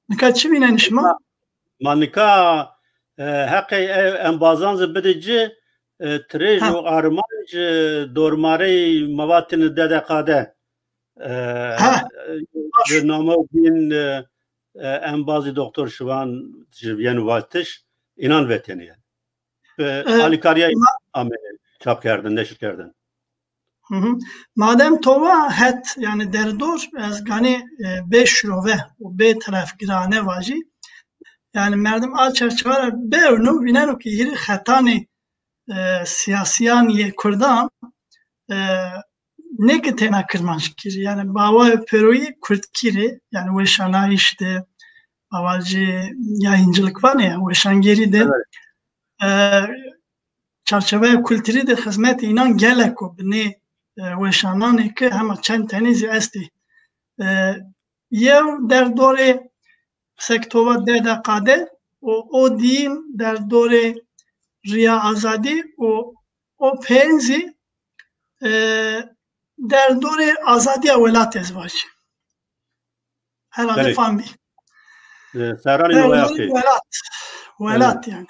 nika çi vînenê şima? Ma, ma nika, e, heqê, e, embazan zî bidê ci, e, tîrej û Armanc, e, dormareyê ma vatêne D D K D. E, e, bi name bîn, e, e, embazî doktor Şivan ji vîyeno vatiş, înan vetêne yanî. E, e, alîkarîya ma- amê çap kerdin, neşir kerdin. Hı hı. Madem to va het, yanî derdor, ez ganî, e, bê şirove û bê terefgirane vajî. Yanî merdim a çerçeve ra biewno, vîneno ki hîrê xetanê, e, sîyasîyan yê kurdan, e, nê ki tena kirmanckî rê, yanî bawayo pêroyî kurdkî rê, yanî weşanayîş de, ma vajî yayıncılık vanê ya, weşangerî de, evet, e, çarçeweya kulturî de xizmetê înan gelek o binê, e, weşananê ke hema çend tenî zî estê. E, yew derdorê sektova D D K D û o dîn derdorê Riya Azadî û o peyên zî, e, derdorê azadîya welatî ez vajî. Herhalde fam bî. E, serranê derdorê welat. Welat yanî.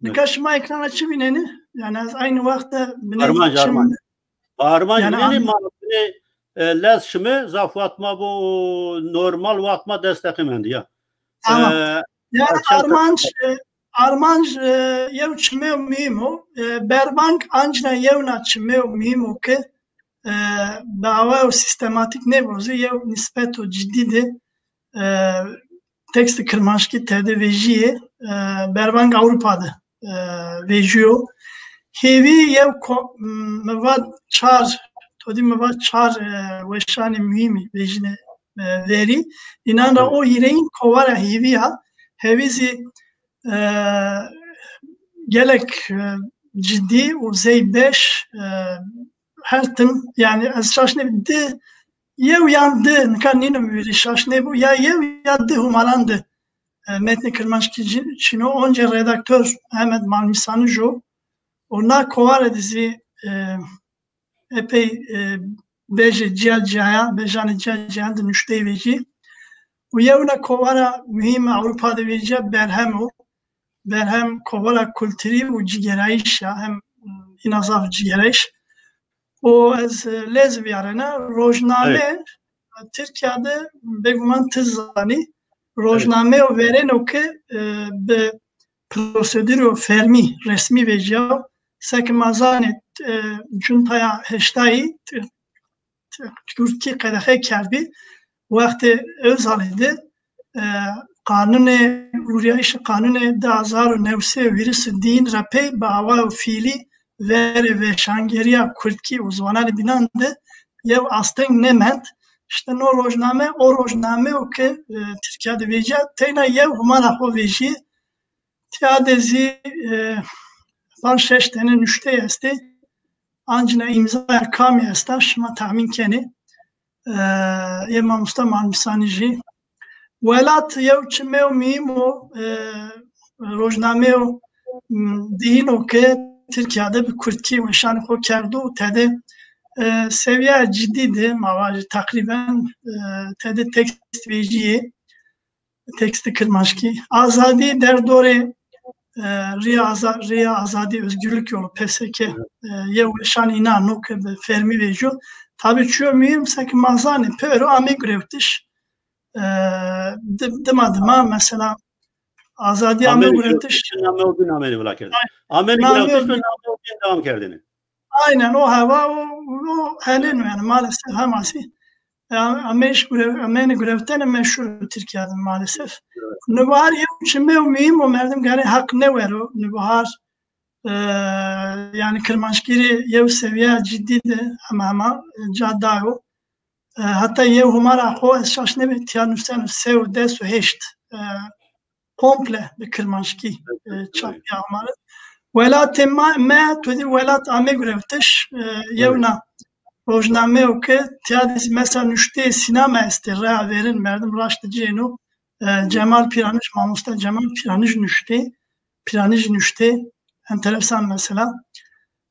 Nika şima ekrana çi vînenî? Yanî ez aynı wexte binê Armanc, Armanc. Armanc vînenî, ma binê, e, lez şime, zaf wext ma bo, normal wext ma des deqî mendî ya. Tamam. E, yanî Armanc, e, Armanc, e, yew çimeyo muhîm o. E, Berbank ancîna yewna çimeyo muhîm o ke, e, bi aweyo sîstematîk nêbo zî yew nîsbeto cidî de, e, tekstê kirmanckî tede vejîyê, e, berbang Ewropa de, e, vejîyo. Hêvî yew ko-, mi va çar, to dî mi va çar, e, weşanê muhîmî vejînê, e, verî. Înan ra o hîrêyin kovara Hêvî ya. Hêvî zî, e, gelek, e, cidî û zey beş, e, her tim, yanî ez şaş nêbî, di, yew yan di, nika nîno mi vîrî, şaş nêbû, ya yew ya di humaran de, e, metnê kirmanckî ci-, çin o. Oncê redaktor Mehmet Malmîsanij o. Û na kovare de zî, e, epey, e, bejê cîya cîyayan, bejanê cîya cîyayan de nuşteyî vejî. Û yewna kovara muhîm a Ewropa de vejîya Berhem o. Berhem kovara kulturî û cîgerayîş ya, hem, m, îna zaf cîgerayîş. Û ez, e, lez vîyarena, rojname, Tirkîya de bêguman ti zanî, rojnameyo verêno ke, e, bi proseduro fermî, resmî vejîya, seke ma zanê, e, cuntaya heştayî, Tirkî qedexe kerdbî. Wextê Ozalî de, e, qanûnê, vurîyayîşê qanûnê di hezar û new sey û hîris û dîyin ra pey bi awayo fiîlî verê weşangerîya kurdkî û ziwananê bînan de yew asteng nêmend. Îşte no rojname, o rojname o ke, e, Tirkîya de vejîya, teyna yew humara xo vejîyê. Tîya de zî, e, panc şeş tene nuşteyî estê. Ancîna îmzaya kamî esta, şima tahmîn kenê. E, ê mamosta Malmîsanijî. Welat yew çimêyo muhîm o, e, rojnameyo, m, dihîn o ke Tirkîya de bi kurdkî weşanê xo kerdo û tede, e, sewîyeya cidî de, ma vajî teqrîben, e, tede tekst vejîyê. Tekstê kirmanckî. Azadî derdorê, e, Rîya Aza-, Rîya Azadî Özgürlük Yolu, P S K, e, yew weşan înan o ke bi fermî vejîyo. Tabî çîyo muhîm seke ma zanê, pêro ame gurewtiş. E, di-, dima dima mesela Azadî ame gurewtiş. Name o bin ame vila kerdene. Ame gurewtiş ve name o bin devam kerdene. Aynen o hewa o, o henên o yanî maalesef hema zî. E, ameyîş grev-, ameyîne grevtene meşhur bi Tirkîya de maalesef. Evet. Nubahar yew çimê û muhîm o, merdim gerê heq nêwero. Nubahar, e, yanî kirmanckî rê yew sewîyeya cidî de hema hema, e, ca dayo. E, heta yew humara xo ez şaş nêbî tîya nuseno sey û des û heşt. E, komple bi kirmanckî, e, çapîya ma rê. Welatê ma, me, to dî welat ame gurewtiş, e, yewna rojnameyo ke tîya de zî mesela nuşteyê sînema estê, rea verên merdim raşt cêno, e, Cemal Pîranij, mamosta Cemal Pîranij nuştê, Pîranij nuştê, enteresan mesela.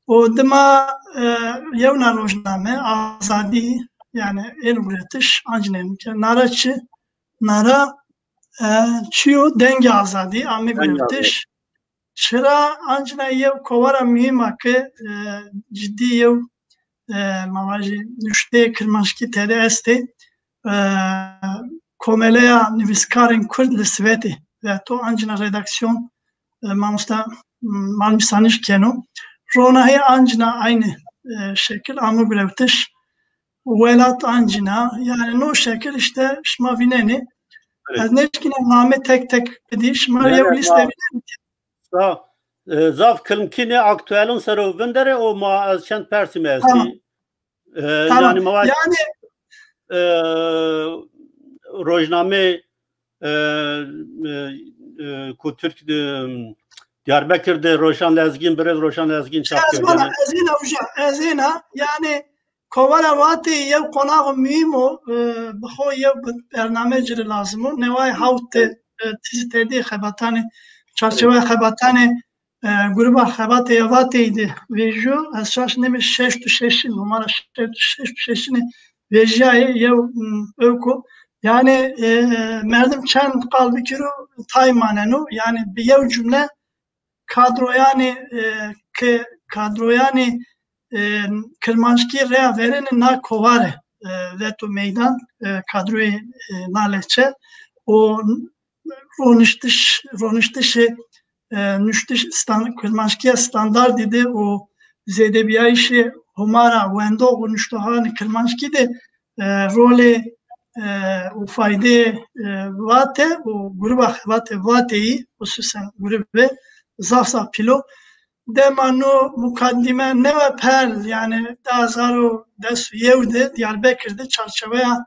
O dima, e, yewna rojname, Azadî, yanî ên guretiş, ancîne ke nara çi, nara, e, çîyo Dengê Azadî ame guretiş. Çira ancîna yew kovara muhîm a ke, e, cidî yew, e, ma vajî nuşteyê kirmanckî tede estê. E, Komeleya Nivîskarên Kurd li Swedê veto, ancîna redaksîyon, e, mamosta, m, Malmîsanij keno. Ronahî ancîna aynî, e, şekil ame gurewtiş. Welat ancîna, yanî no şekil îşte şima vînenê. Evet. Ez nêşkîna name tek tek bidî, şima yew lîste vînenê. Sa, e, zaf kilmkî nê aktuelon ser o vinderê, o ma ez çend persî mi estî. Tamam. E, tamam. Yanî ma yanî, e, rojname, e, e, e, ku Tirk de, Diyarbekir de Roşan Lezgîn, birêz Roşan Lezgîn çap kerdene. Ez êna uca, ez êna, yanî kovara Vateyî yew qonaxo muhîm o, e, bi xo yew bi-, bername ci rê lazim o. Neway hawt de, e, tîzî tedî xebatanê, çarçewaya xebatanê, e, gruba xebatê ya Vateyî de vejîyo. Ez şaş nêbî şeşt û şeşin, numara şeşt û şeşinê vejîyayê yew, m, ewk o. Yanî, e, merdim çend qal bikero tay maneno. Yanî bi yew cumle kadroyanê, e, ke kadroyanê, e, kirmanckî rea verêne na kovare, e, veto meydan, e, kadroyê, e, na lehçe û roniştiş, roniştişê, e, nuştiş stan-, kirmanckîya standardî de û zêdebîyayîşê humara wendox û nuştoxanê kirmanckî de, e, rolê e, û faydeyê, e, Vate û gruba xebate Vateyî, xusûsen grubê zaf zaf pîl o. Dema no mukadîme newe perl, yanî di hezar û des û yew de Diyarbekir de çarçeweya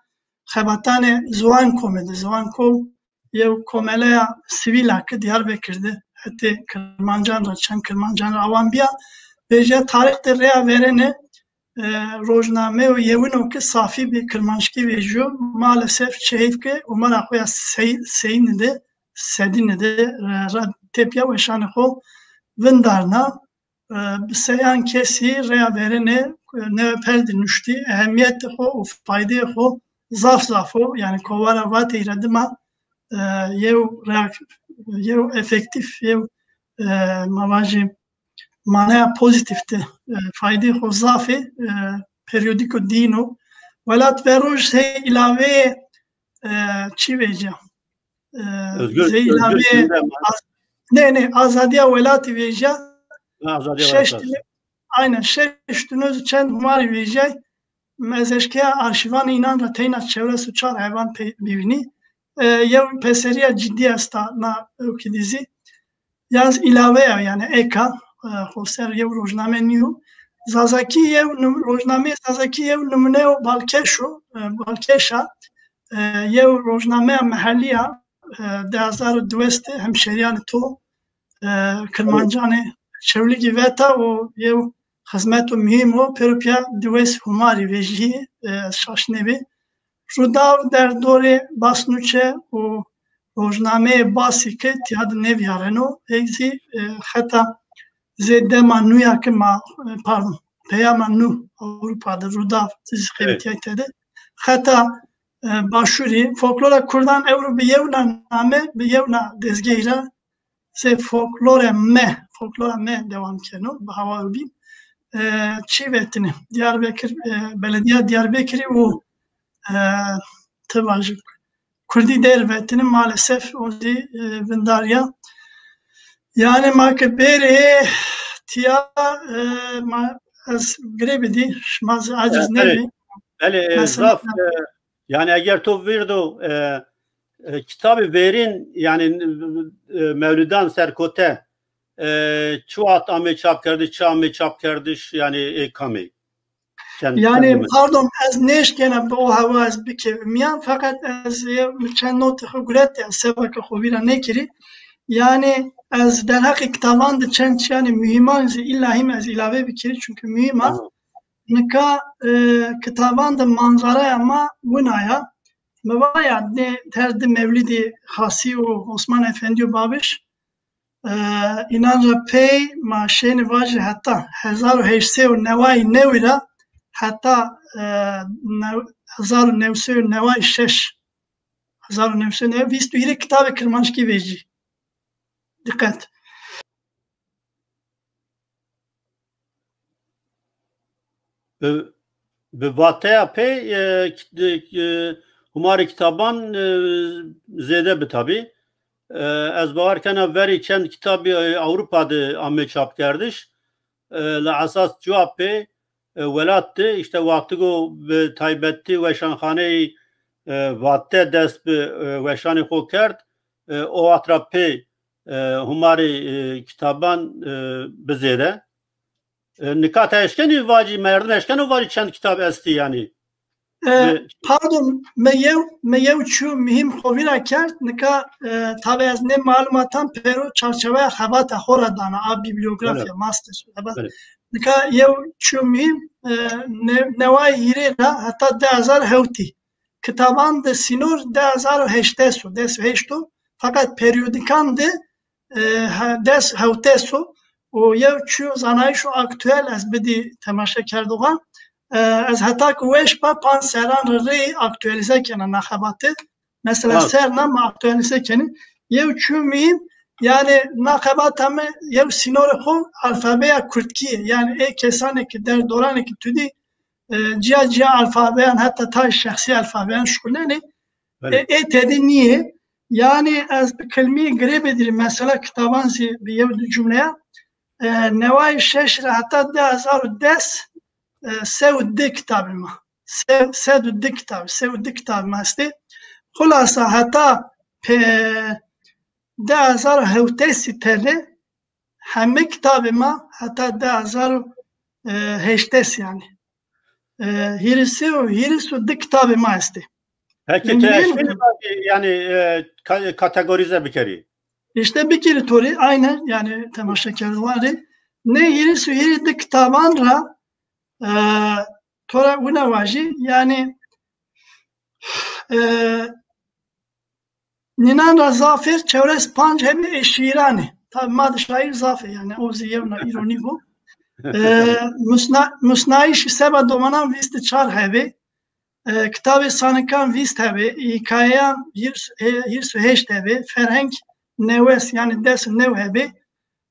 xebatanê Ziwankomî de, Ziwankom yew komeleya sivîl a ke Diyarbekir de hetê Kirmancan ra, çend Kirmancan ra awan bîya, vejîya tarîx de rêya verêne, e, rojname û yewin o ke safî bi kirmanckî vejîyo. Maalesef çi heyf ke umara xo ya sey-, seyîne de, sedîne de, e, ra tepya weşanê xo vindarna. E, bi seyan kesî rêya verêne, e, newe perdî nuştî, ehemîyetê xo û faydeyê xo zaf zaf o. Yanî kovara Vateyî ra dima, e, yew reak-, yew efektîf, yew, e, ma vajî, maneya pozîtîf de, e, faydeyê xo zaf ê, e, perîyodîko dîn o. Welat Veroj zê îlaveyê, e, çî vecîya? E, Özgür, zê Özgür îlaveyê Gündem. Az-, nê, nê, azadîya welatî vecîya. Ha, azadîya welatî. Şeş tine, aynen, şeş tine zî çend humarî vecîyay. Ez eşkeya arşîvanê înan ra teyna çewres û çar hevan pey bivînî. E, yew peserîya cidî esta na ewkî de zî. Yalnız îlave ya, yanî ek a, e, xo ser yew rojname nîyo. Zazakî yew num-, rojnameyê Zazakî yew nimûneyo balkêş o, e, balkêş a. E, yew rojnameya mehellî ya, e, di hezar û diwês de hemşerîyanê to, e, Kirmancanê Çewlîgî veta û yew xizmeto muhîm o, pêro pîya diwês humarî vejîyê, e, ez şaş nêbî. Rudav, Derdorê, Basnûçe û rojnameyê Basî ke tîya de nêvîyareno, ey zî, e, xeta zê dema nû ya ke ma, e, pardon, peyama nû Ewropa de, Rudav, zî Evet. xebitîyay tede. Xeta, e, Başûrî, folklora kurdan ewro bi yewna name, bi yewna dezgehî ra zê folklore me, folklora me dewam keno, bi hawa ew bîn. E, çî vetine, Diyarbekir, e, Belediya Diyarbekirî û, e, ti vajî, Kurdî der vetine, maalesef o zî, e, vindarîya. Yanî ma ke bêrê tîya, e, ma, ez girê bidî, şima zî aciz E, belê. nebî. Belê, e, Mesela zaf, e, yanî eger to vîrdo, e, e, kitabê verîn, yanî, e, Mewlîdan Serkote, e, çi wext amê çapkerdiş, çi amê çapkerdiş, yanî ê kamê? Çend Yanî, pardon, ez nêşkena bi o hewa ez bikevim mîyan, feqet ez yew çend notê xo guretîya, seba ke xo vîra nêkerî. Yanî, ez derheqê kitaban de çend çîyanê muhîman zî îlla hîm ez îlave bikerî, çunke muhîm a. Aha. Nika, e, kitaban de manzaraya ma wina ya. Mi va ya, nê her di Mewlîdî Xasî û Osman Efendîyo Babiş, e, înan ra pey ma şênî vajî heta hezar û heşt sey û neway newî ra heta, e, new-, hezar û new sey û neway şeş, hezar û new sey û neway, vîst û hîrê kitabê kirmanckî vejî. Diqet. Bi, bi vateya pey, e, kit-, e, humarê kitaban, e, zêde bi tabî. E, ez bawer kena verî çend kitabî, e, Ewropa de ame çapkerdiş. E, la esas cuwa pê, e, welat de, îşte, wextigo bi taybetî weşanxaneyî, e, Vate dest bi, e, weşanê xo kerd, e, o wext ra pê, e, humarê, e, kitaban, e, bizêde. E, nika ti eşkenî vacî, merdim eşkeno vacî çend kitab estî yanî? E, Bi- pardon, mi yew, mi yew çîyo muhîm xo vîra kerd. Nika, e, tabî ez nê malumatan pêro çarçeweya xebata xo ra dana, a bibliografya, Belê. master xebat. Belê. Nika yew çîyo muhîm, e, ne-, neway hîrê ra heta di hezar hewtî. Kitaban de sînor di hezar û heştês o, des û heşt o. Feqet perîodîkan de e, he-, des hewtês o û yew çîyo zanayîşo aktuel ez bidî temaşekerdoxan. E, ez heta ke weş ba panc serran ra rê aktuelîze kena na xebate. Mesela Ha. serna ma aktuelîze kenî. Yew çîyo muhîm, yanî na xebata mi yew sînorê xo alfabeya kurdkî yê. Yanî ê kesanê ke derdoranê ke tu dî, e, cîya cîya alfabeyan, heta tay şexsî alfabeyan şuxulnenê. Belê. E, ê tede nîyê. Yanî ez bi kilmî girê bidirî, mesela kitaban zî bi yew di cumleya, e, neway şeş ra heta di hezar û des, e, se û di kitabê ma. se-, sed û di kitab, se û di kitab ma estê. Xulasa heta pe-, di hezar û hewtesî tede heme kitabê ma heta di hezar û heştesî yanî. E, hîrisî û, hîris û di kitabê ma estê. Peki, te eşkenî vajî, yanî, e, ka-, kategorîze bikerî? Îşte bikirî to rê, aynen, yanî temaşekerdoxan rê. Nê hîris û hîrê di kitaban ra, e, to ra wina vajî, yanî, e, nînan ra zafêr çewres panc hebê ê şîîranê. Tabî ma de şaîr zaf ê, yanî o zî yewna îro nîbo. E, musna-, musnayîşî seba domanan vîst û çar hebê. E, kitabê sanikan vîst hebê, hîkayeyan hîrs-, e, hîrs û heşt hebê, ferheng newes, yanî des û new hebê,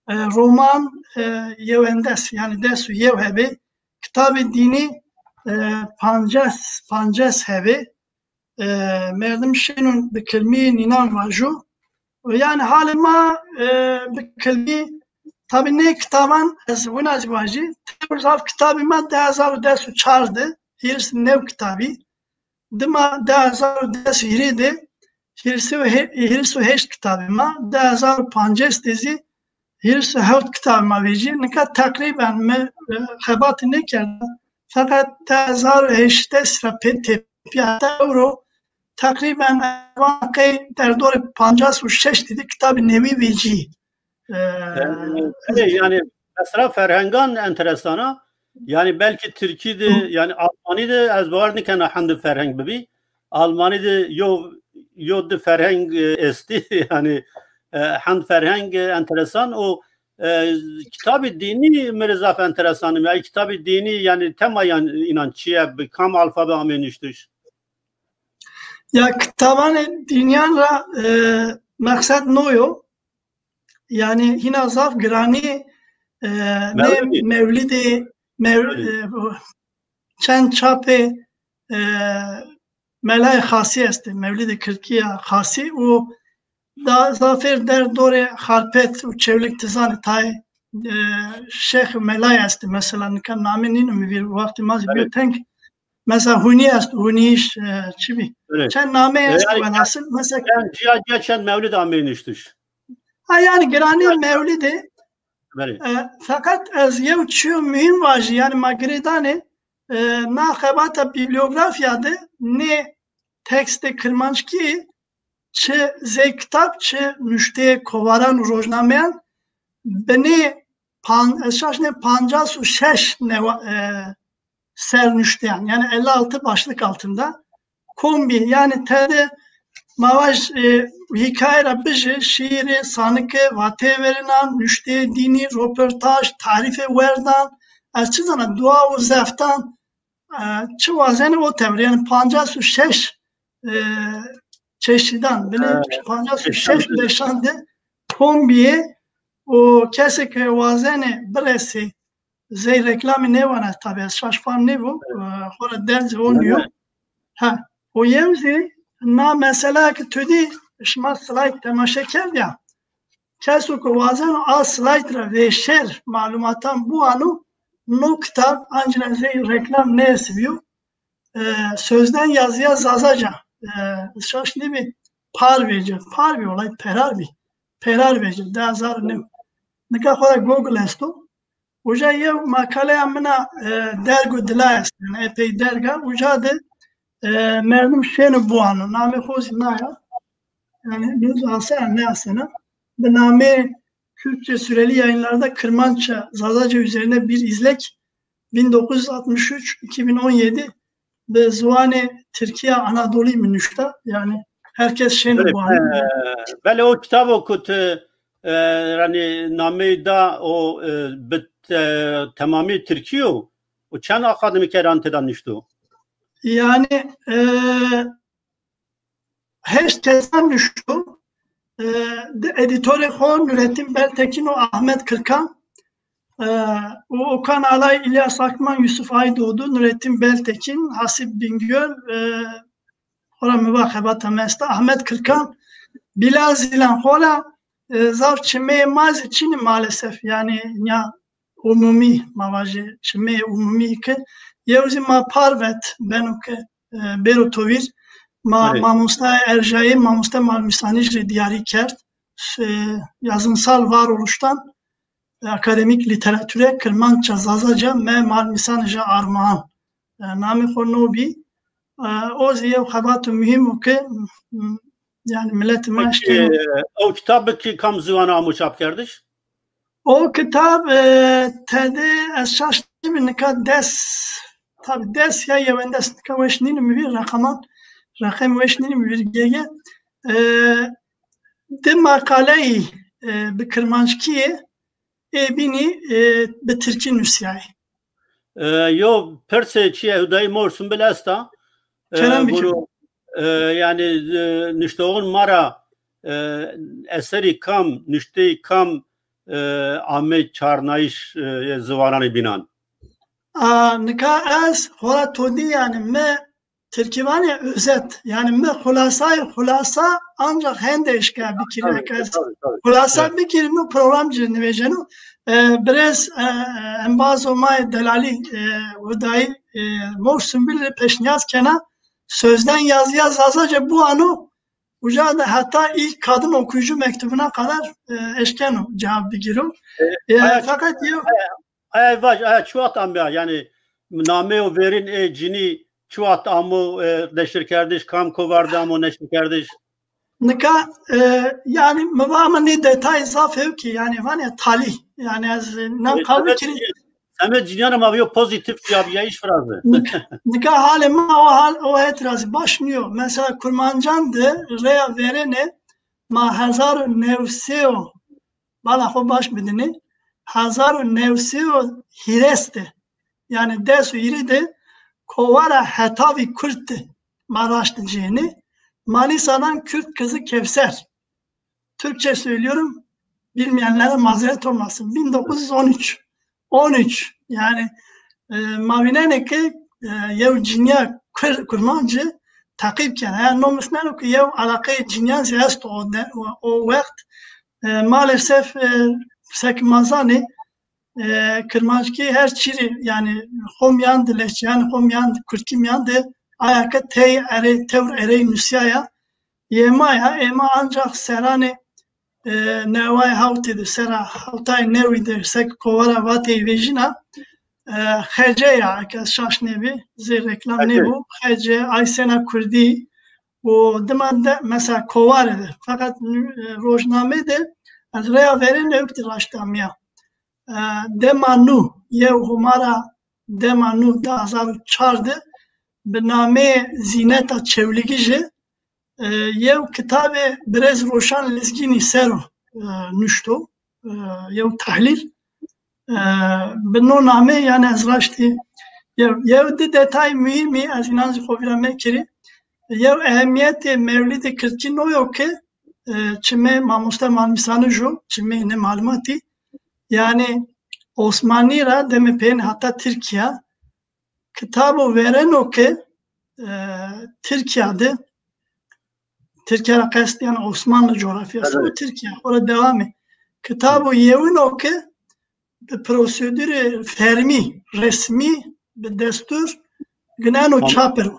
e, roman, e, yewendes, yanî des û yew hebê, kitabê dînî, e, pancas, pancas hebê, e, merdim şênûn bi kilmî nînan vajo. Yanî halê ma, e, bi kilmî, tabî nê kitaban ez wina zî vajî, tewr zaf kitabê ma di hezar û des û çar de, hîris new kitabî, dima di hezar û des û hîrê de hîris û he-, hîris û heşt kitabê ma, di hezar û pancês de zî hîris û hewt kitabê ma vejî. Nika teqrîben mi, e, xebatî nêkerda. Feqet di hezar û heştês ra pê tepîya heta ewro teqrîben van qey derdorê pancas û şeş de kitabê newî vejî. E, Yanî, yanî mesela ferhengan enteresan a. Yanî belkî tirkî de, yanî almanî de ez bawer nikena hende ferheng bibî. Almanî de yo, yo di ferheng, e, estî. Yanî, e, hend ferheng, e, enteresan. O, e, kitabê dînî mi rê zaf enteresan ê. Yanî kitabê dînî, yanî tema yan înan çi ye, bi kam alfabe amê nuştiş? Ya kitabanê dînîyan ra, e, meqsed no yo. Yanî hîna zaf giranî, e, nê mewlîdê, mew-, e, bu, çend çapê, e, Melayê Xasî estê, mewlîdê Kirkîya Xasî û da zafêr derdorê Xarpêt û Çewlîg ti zanî tayê, e, şêx û melay estê mesela, nika namê nîno mi vîr, wextê ma zî bîyo teng. Mesela Hunî est, Hunîyîş, e, çi bî? Çend nameyê est, welhasil, mesela. Yanî cîya cîya çend mewlîd ameyî nuştiş. Ha, yanî giranî mewlîdê. E, feqet ez yew çîyo muhîm vajî, yanî ma girêdanê, e, na xebata bîblîyografya de nê tekstê kirmanckî çi zey kitab, çi nuşteyê kovaran û rojnameyan, binê pan-, ez şaş nê, pancas û şeş newa-, e, ser nuşteyan. Yanî elli altı başlık altında. Kombî, yanî tede ma vaj, e, hîkaye ra bijî, şîîrî, sanike, vateyê verênan, nuşteyê dînî, roportaj, tarîfê werdan, ez çi zana, dua û zeftan, e, çi wazenê o tewr. Yanî pancas û şeş, e, çeşîdan, binê pancas û şeş beşan de kombî yê û kesê ke wazenê biresê, zey reklamî nêwana, tabî ez şaş fam nêbo, e, xora dercê o nîyo. Ha, o yew zî na mesela ke tu dî, şima slayt temaşe kerd ya, keso ke wazeno a slayt ra vêşer malumatan biwano, no kitab ancîna zey reklam nêesibîyo. E, Sözden Yazıya Zazaca, e, şaş nêbî, par vêce, par bî, olay perar bî. Perar vêce, di hezar û new. Nika xora Google esto. Uca yew makaleya min a, e, derg û dila est, yanî epey derg a. Uca de, e, merdim şêno biwano. Namê xo zî na ya. Yanî nuz asena, nêasena. Bi namê Kürtçe Süreli Yayınlarda Kırmançça, Zazaca üzerine bir izlek, bin dokuz yüz altmış üç, iki bin on yedi, bi ziwanê Tirkîya Anadolî mi nuşta. Yanî herkes şêno biwano. Belê, e, belê o kitabo ku ti, e, yanî nameyî da o, e, bi, e, temamî tirkî yo û çend akademîkeran têda nuşto? Yanî, e, heşt kesan nuşto. E, di edîtorê xo Nurettin Beltekin û Ahmet Kırkan, e, û Okan Alay, İlyas Akman, Yusuf Aydoğdu, Nurettin Beltekin, Hasip Bingöl, e, xora mi va xebata mi esta, Ahmet Kırkan, Bilal Zilan, xora, e, zaf çimeyê ma zî çin ê maalesef, yanî ya umumî, ma vajê çimeyê umumî ke Yew zî ma par vet beno ke, e, bêro tovîr. Ma, Arê. Mamoste Erjayî, mamoste Malmîsanij rê diyarî kerd. E, yazınsal varoluştan, e, akademik literatüre Kirmanca, Zazaca me Malmîsanija armaan. E, namê xo no bî. E, o zî yew xebato muhîm o ke, m, yani miletê ma eşkeno. Peki, e, o kitabı ki kam ziwana amo çapkerdiş? O kitab, e, tede ez şaş nîbî, nika des, tabi des ya yewendes, nika weş nînî mi vîr reqeman, reqem weş nînî mi vîr gege. E, di maqaleyî, e, bi kirmanckî yê, ê bînî, e, bi tirkî nusîyayî. E, yo pirsê çîyê Hudayî Mor Sumbul esta. E, Kerem bikir. Bunu, e, yani, e, nuştoxon ma ra, e, eserî kam, nuşteyî kam, e, ame çarnayîş, e, yê ziwananê bînan? A, nika ez xora todî, yani mi tirkî vanê özet, yani mi xulasayê xulasa ancak hende eşka bikirî. Tabii, eke ez tabii, tabii. Xulasa Evet. bikirî, no program ci nivêjeno. E, birêz, e, embazo ma yê delalî, e, Hudayî, e, Mor Sumbul rê peşniyaz kena, sözden yazıya Zazaca biwano, uca de heta ilk kadın okuyucu mektubuna kadar, e, eşkeno cevap bigiro. E, E, aya fakat çi-, yo- aya, aya vaj, aya çi wext amya, yani namê û verên ê cinî çi wext amo, e, neşirkerdiş, kam kovard de amo neşirkerdiş? Nika, e, yani mi va ama nê detay zaf hew ki, yani vanê talî. Yani ez, e, na E, qal semed bikirî. Semed cinîyan ama yo pozitif cevabiyayış firazi. Nika, nika halê ma o hal, o het ra zî baş nîyo. Mesela Kurmancan de reya verêne ma hezar û new sey û, bala xo baş bidinê, hezar û new sey û hîrês de, yani des û hîrê de kovara Hetavî Kurd de ma raşt cênê, Manisa'dan Kürt Kızı Kevser. Türkçe söylüyorum, bilmeyenlere mazeret olmasın. Bin dokuz yüz on üç. On üç. Yani, e, ma vînenê ke, e, yew cinîya Kur-, Kurmancî teqîb kena. Yani no musneno ke yew eleqeyê cinîyan zî esto o de, o, o wext. E, maalesef, e, sek ma zanê, e, Kirmanckî her çî rê, yani xo mîyan de, lehçeyanê xo mîyan de, kurdkî mîyan de aya ke tey erey, tewr erey nusîyaya. Yê ma ya, ê ma ancak seranê, e, neway hawtê de, sera hawtay newî de sek kovara Vateyî vejîna, e, Xece ya, eke ez şaş nêbî, zê reklam nêbo, Xece, Aysena Kurdî, û dima de, mesela, kovare de. Feqet, e, rojname de ez reya verêne ewk de raşt amîya. E, dema nû, yew Homara dema nû di hezar û çar de bi nameyê Zîneta Çewlîgijî, e, yew kitabê birêz Roşan Lizgînî ser o, e, nuşto, e, yew tehlîl. E, bi no name, yani ez raştî yew, yew di detay muhîmî ez înan zî xo vîra mekirî. Yew ehemîyetê mewlidê kirdkî no yo ke, e, çimê mamoste Malmîsanij o, çimê nê malumatî. Yani Osmanî ra demê peyên heta Tirkîya, kitabo vereno ke, e, Tirkîya de, Tirkîya ra qest, yani Osmanlı coğrafyası, o Tirkîya, ora dewamê. Kitabo yewin o ke bi prosedurê fermî, resmî, bi destur gineno çap ro.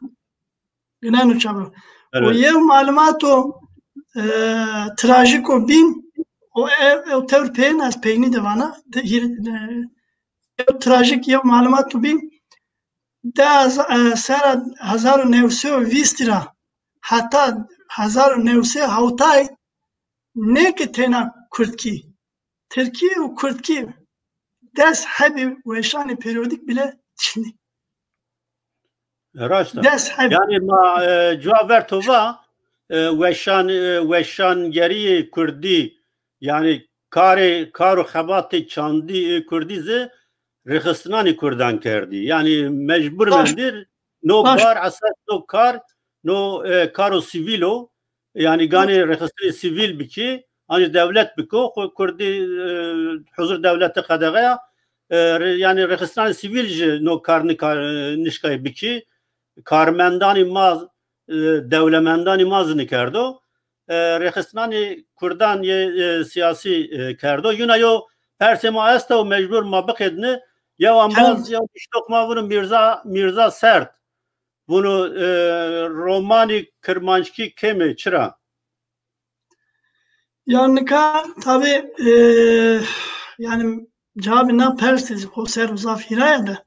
Gineno çap ro. O yew malumato, e, trajîko bîn, o ew, ew tewr peyên ez peynî de vana, de, hîr-, de, yew trajîk, yew malumato bîn, di heza-, e, sera hezar û new sey û vîst ra heta hezar û new sey û hewtay nê ke têna kurdkî, tirkî û kurdkî des hebî weşanê perîodîk bile çinî. Raşt a. Des hebî. Yani ma, e, cuwa ver to va, e, weşan, e, weşangerîyê kurdî, yani karê, kar û xebatê çandî ê kurdî zî rêxistinanê kurdan kerdî. Yani mecbur mendî no bar esas no kar, no, e, karo sivîl o. Yani ganê rêxistinê sivîl bikî, ancî dewlet biko, xo kurdî, e, huzur dewleti qedexe ya. E, rê-, yani rêxistinanê sivîl jî no kar nika-, e, nişkay bikî. Karmendanê ma, e, dewlemendanê ma zî nikerdo. E, rêxistinanê kurdan yê, e, siyasî, e, kerdo. Yuna yo persê ma esta û mecbur ma biqedînî. Yew embaz, yew nuştox ma vunu Mîrza, Mîrza Sert. Vunu, e, romanî kirmanckî kêm ê, çira? Ya nika tabî, e, yanî cewabê na persî zî xo ser o zaf hîra ya de.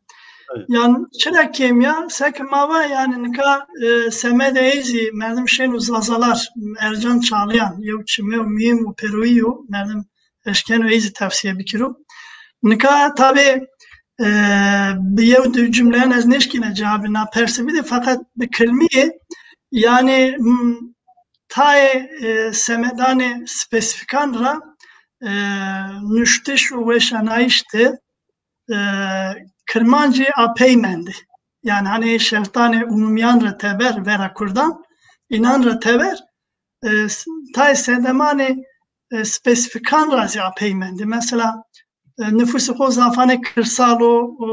Evet. Yanî çira kêm ya? Seke ma va yanî nika, e, semedê ey zî merdim şêno Zazalar, Ercan Çağlayan, yew çimê muhîm û pêroyî yo, merdim eşkeno ey zî tevsîye bikiro. Nika tabî, e, bi yew di cumleyan ez nêşkîne cewabê na persî bidî, feqet bi kilmî, yanî, m, tayê, e, semedanê spesîfîkan ra, e, nuştiş û weşanayîş de, e, kirmancî apey mendî. Yanî hanî şertanê umumîyan ra teber, vera kurdan, înan ra teber, e, s-, tayê semedanê, e, spesîfîkan ra zî apey mendî. Mesela, e, nifûsê xo zafanê kirsal o, o,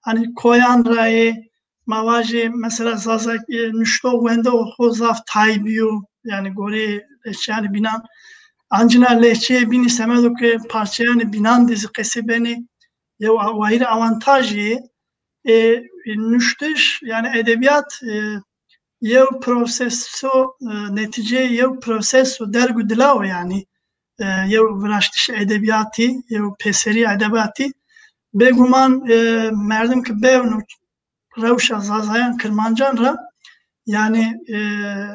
hanî koyan ra yê, ma vajê mesela Zazak, e, nuştox wendox xo zaf tay bîyo, yanî goreyê lehçeyanê bînan. Ancîna lehçeyê bînî semedo ke parçeyanê bînan de zî qesey benê, yew a-, wayîrê awantajî yê. E, nuştiş, yanî edebîyat, e, yew proseso, e, netîceyê yew proseso derg û dila wo yanî, e, yew viraştişê edebîyatî, yew pêserîya edebîyatî. Bêguman, e, merdim ke bewno rewşa Zazayan Kirmancan ra, yanî, e,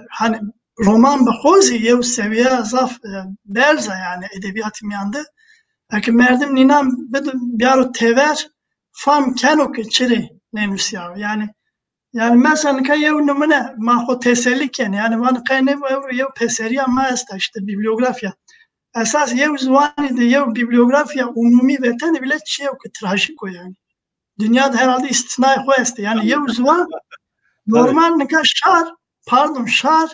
hanî roman bi xo zî yew sewîyeya zaf, e, berz a yanî edebîyatî mîyan de. Eke merdim nînan bid-, biyaro tever, fam keno ke çirê nênusîyawo. Yanî, yanî mesela nika yew nimune ma xo tesellî kenê. Yanî vanê qey nê yew, yew pêserîya ma esta îşte bîblîografya. Esas yew ziwanî de yew bîblîografya umumî vetene bîle çîyêko trajîk o yanî. Dinya de herhalde îstîsnayê xo estê. Yanî yew ziwan normal nika şar, pardon, şar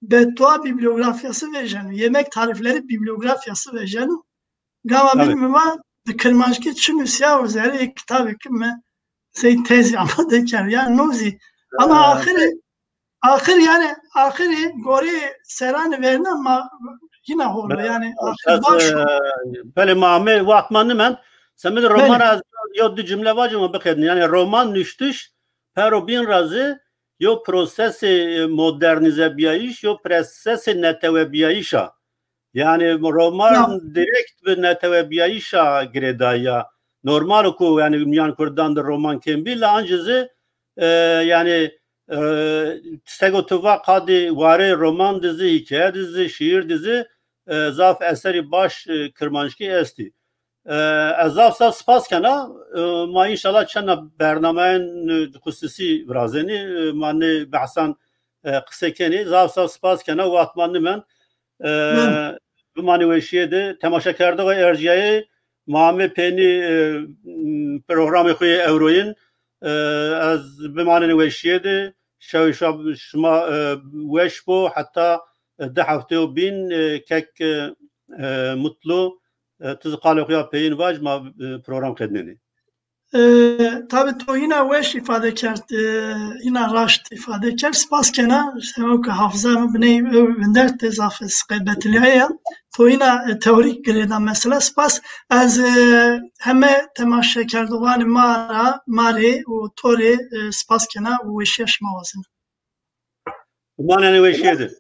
beddua bîblîografyası vejeno, yemek tarifleri bîblîografyası vejeno. Gama bîn mi va di kirmanckî çi nusîyawo, zerrê yê kitabê ke mi sey tezî amade kerd. Yanî no zî. Ama axirê, axir yanî, axirê goreyê seranê verna ma hîna hol o. Yanî axir baş o. E, belê, ma amê, waxt ma nimend. Semedê roman ra ez yew di cumle vacî, ma biqedîn. Yanî roman nuştiş, pero bîn ra zî yew prosesê, e, modernîzebîyayîş, yew prosesê netewebîyayîş a. Yanî roman direkt bi netewebîyayîşa girêdayî ya. Normal o ku yanî mîyan kurdan de roman kêm bî, la ancî zî, e, yanî, e, sego tu va qadî warê roman de zî, hîkaye de zî, şîîr de zî, e, zaf eserî baş, e, kirmanckî estî. E, ez zaf zaf spas kena. E, ma înşallah çend bernameyên, e, xususî virazenî, e, ma nê behsan, e, qise kenî. Zaf zaf spas kena, waxt ma nimend. E, bimanê weşîye de. Temaşekerdoxê ercîyayê, ma amê peynî, e, m, programê xo yê ewroyîn. E, ez bimanenê weşîye de. Şewê şa-, şima, e, weş bo. Heta, e, di hefteyo bîn, e, kek, e, e, Mutlu, e, ti zî qalê xo ya peyîn vac, ma, e, program qednenê. E, tabî to hîna weş îfade kerd, e, hîna raşt îfade kerd. Spas kena, seba ke hafizaya mi biney, e, vindert de zaf siqe betilîyaye ya. To hîna, e, teorîk girêda mesela. Spas. Ez, e, heme temaşekerdoxanê ma ra, ma rê û to rê, e, spas kena û weşîya şima wazena. Bimanenê weşîye de.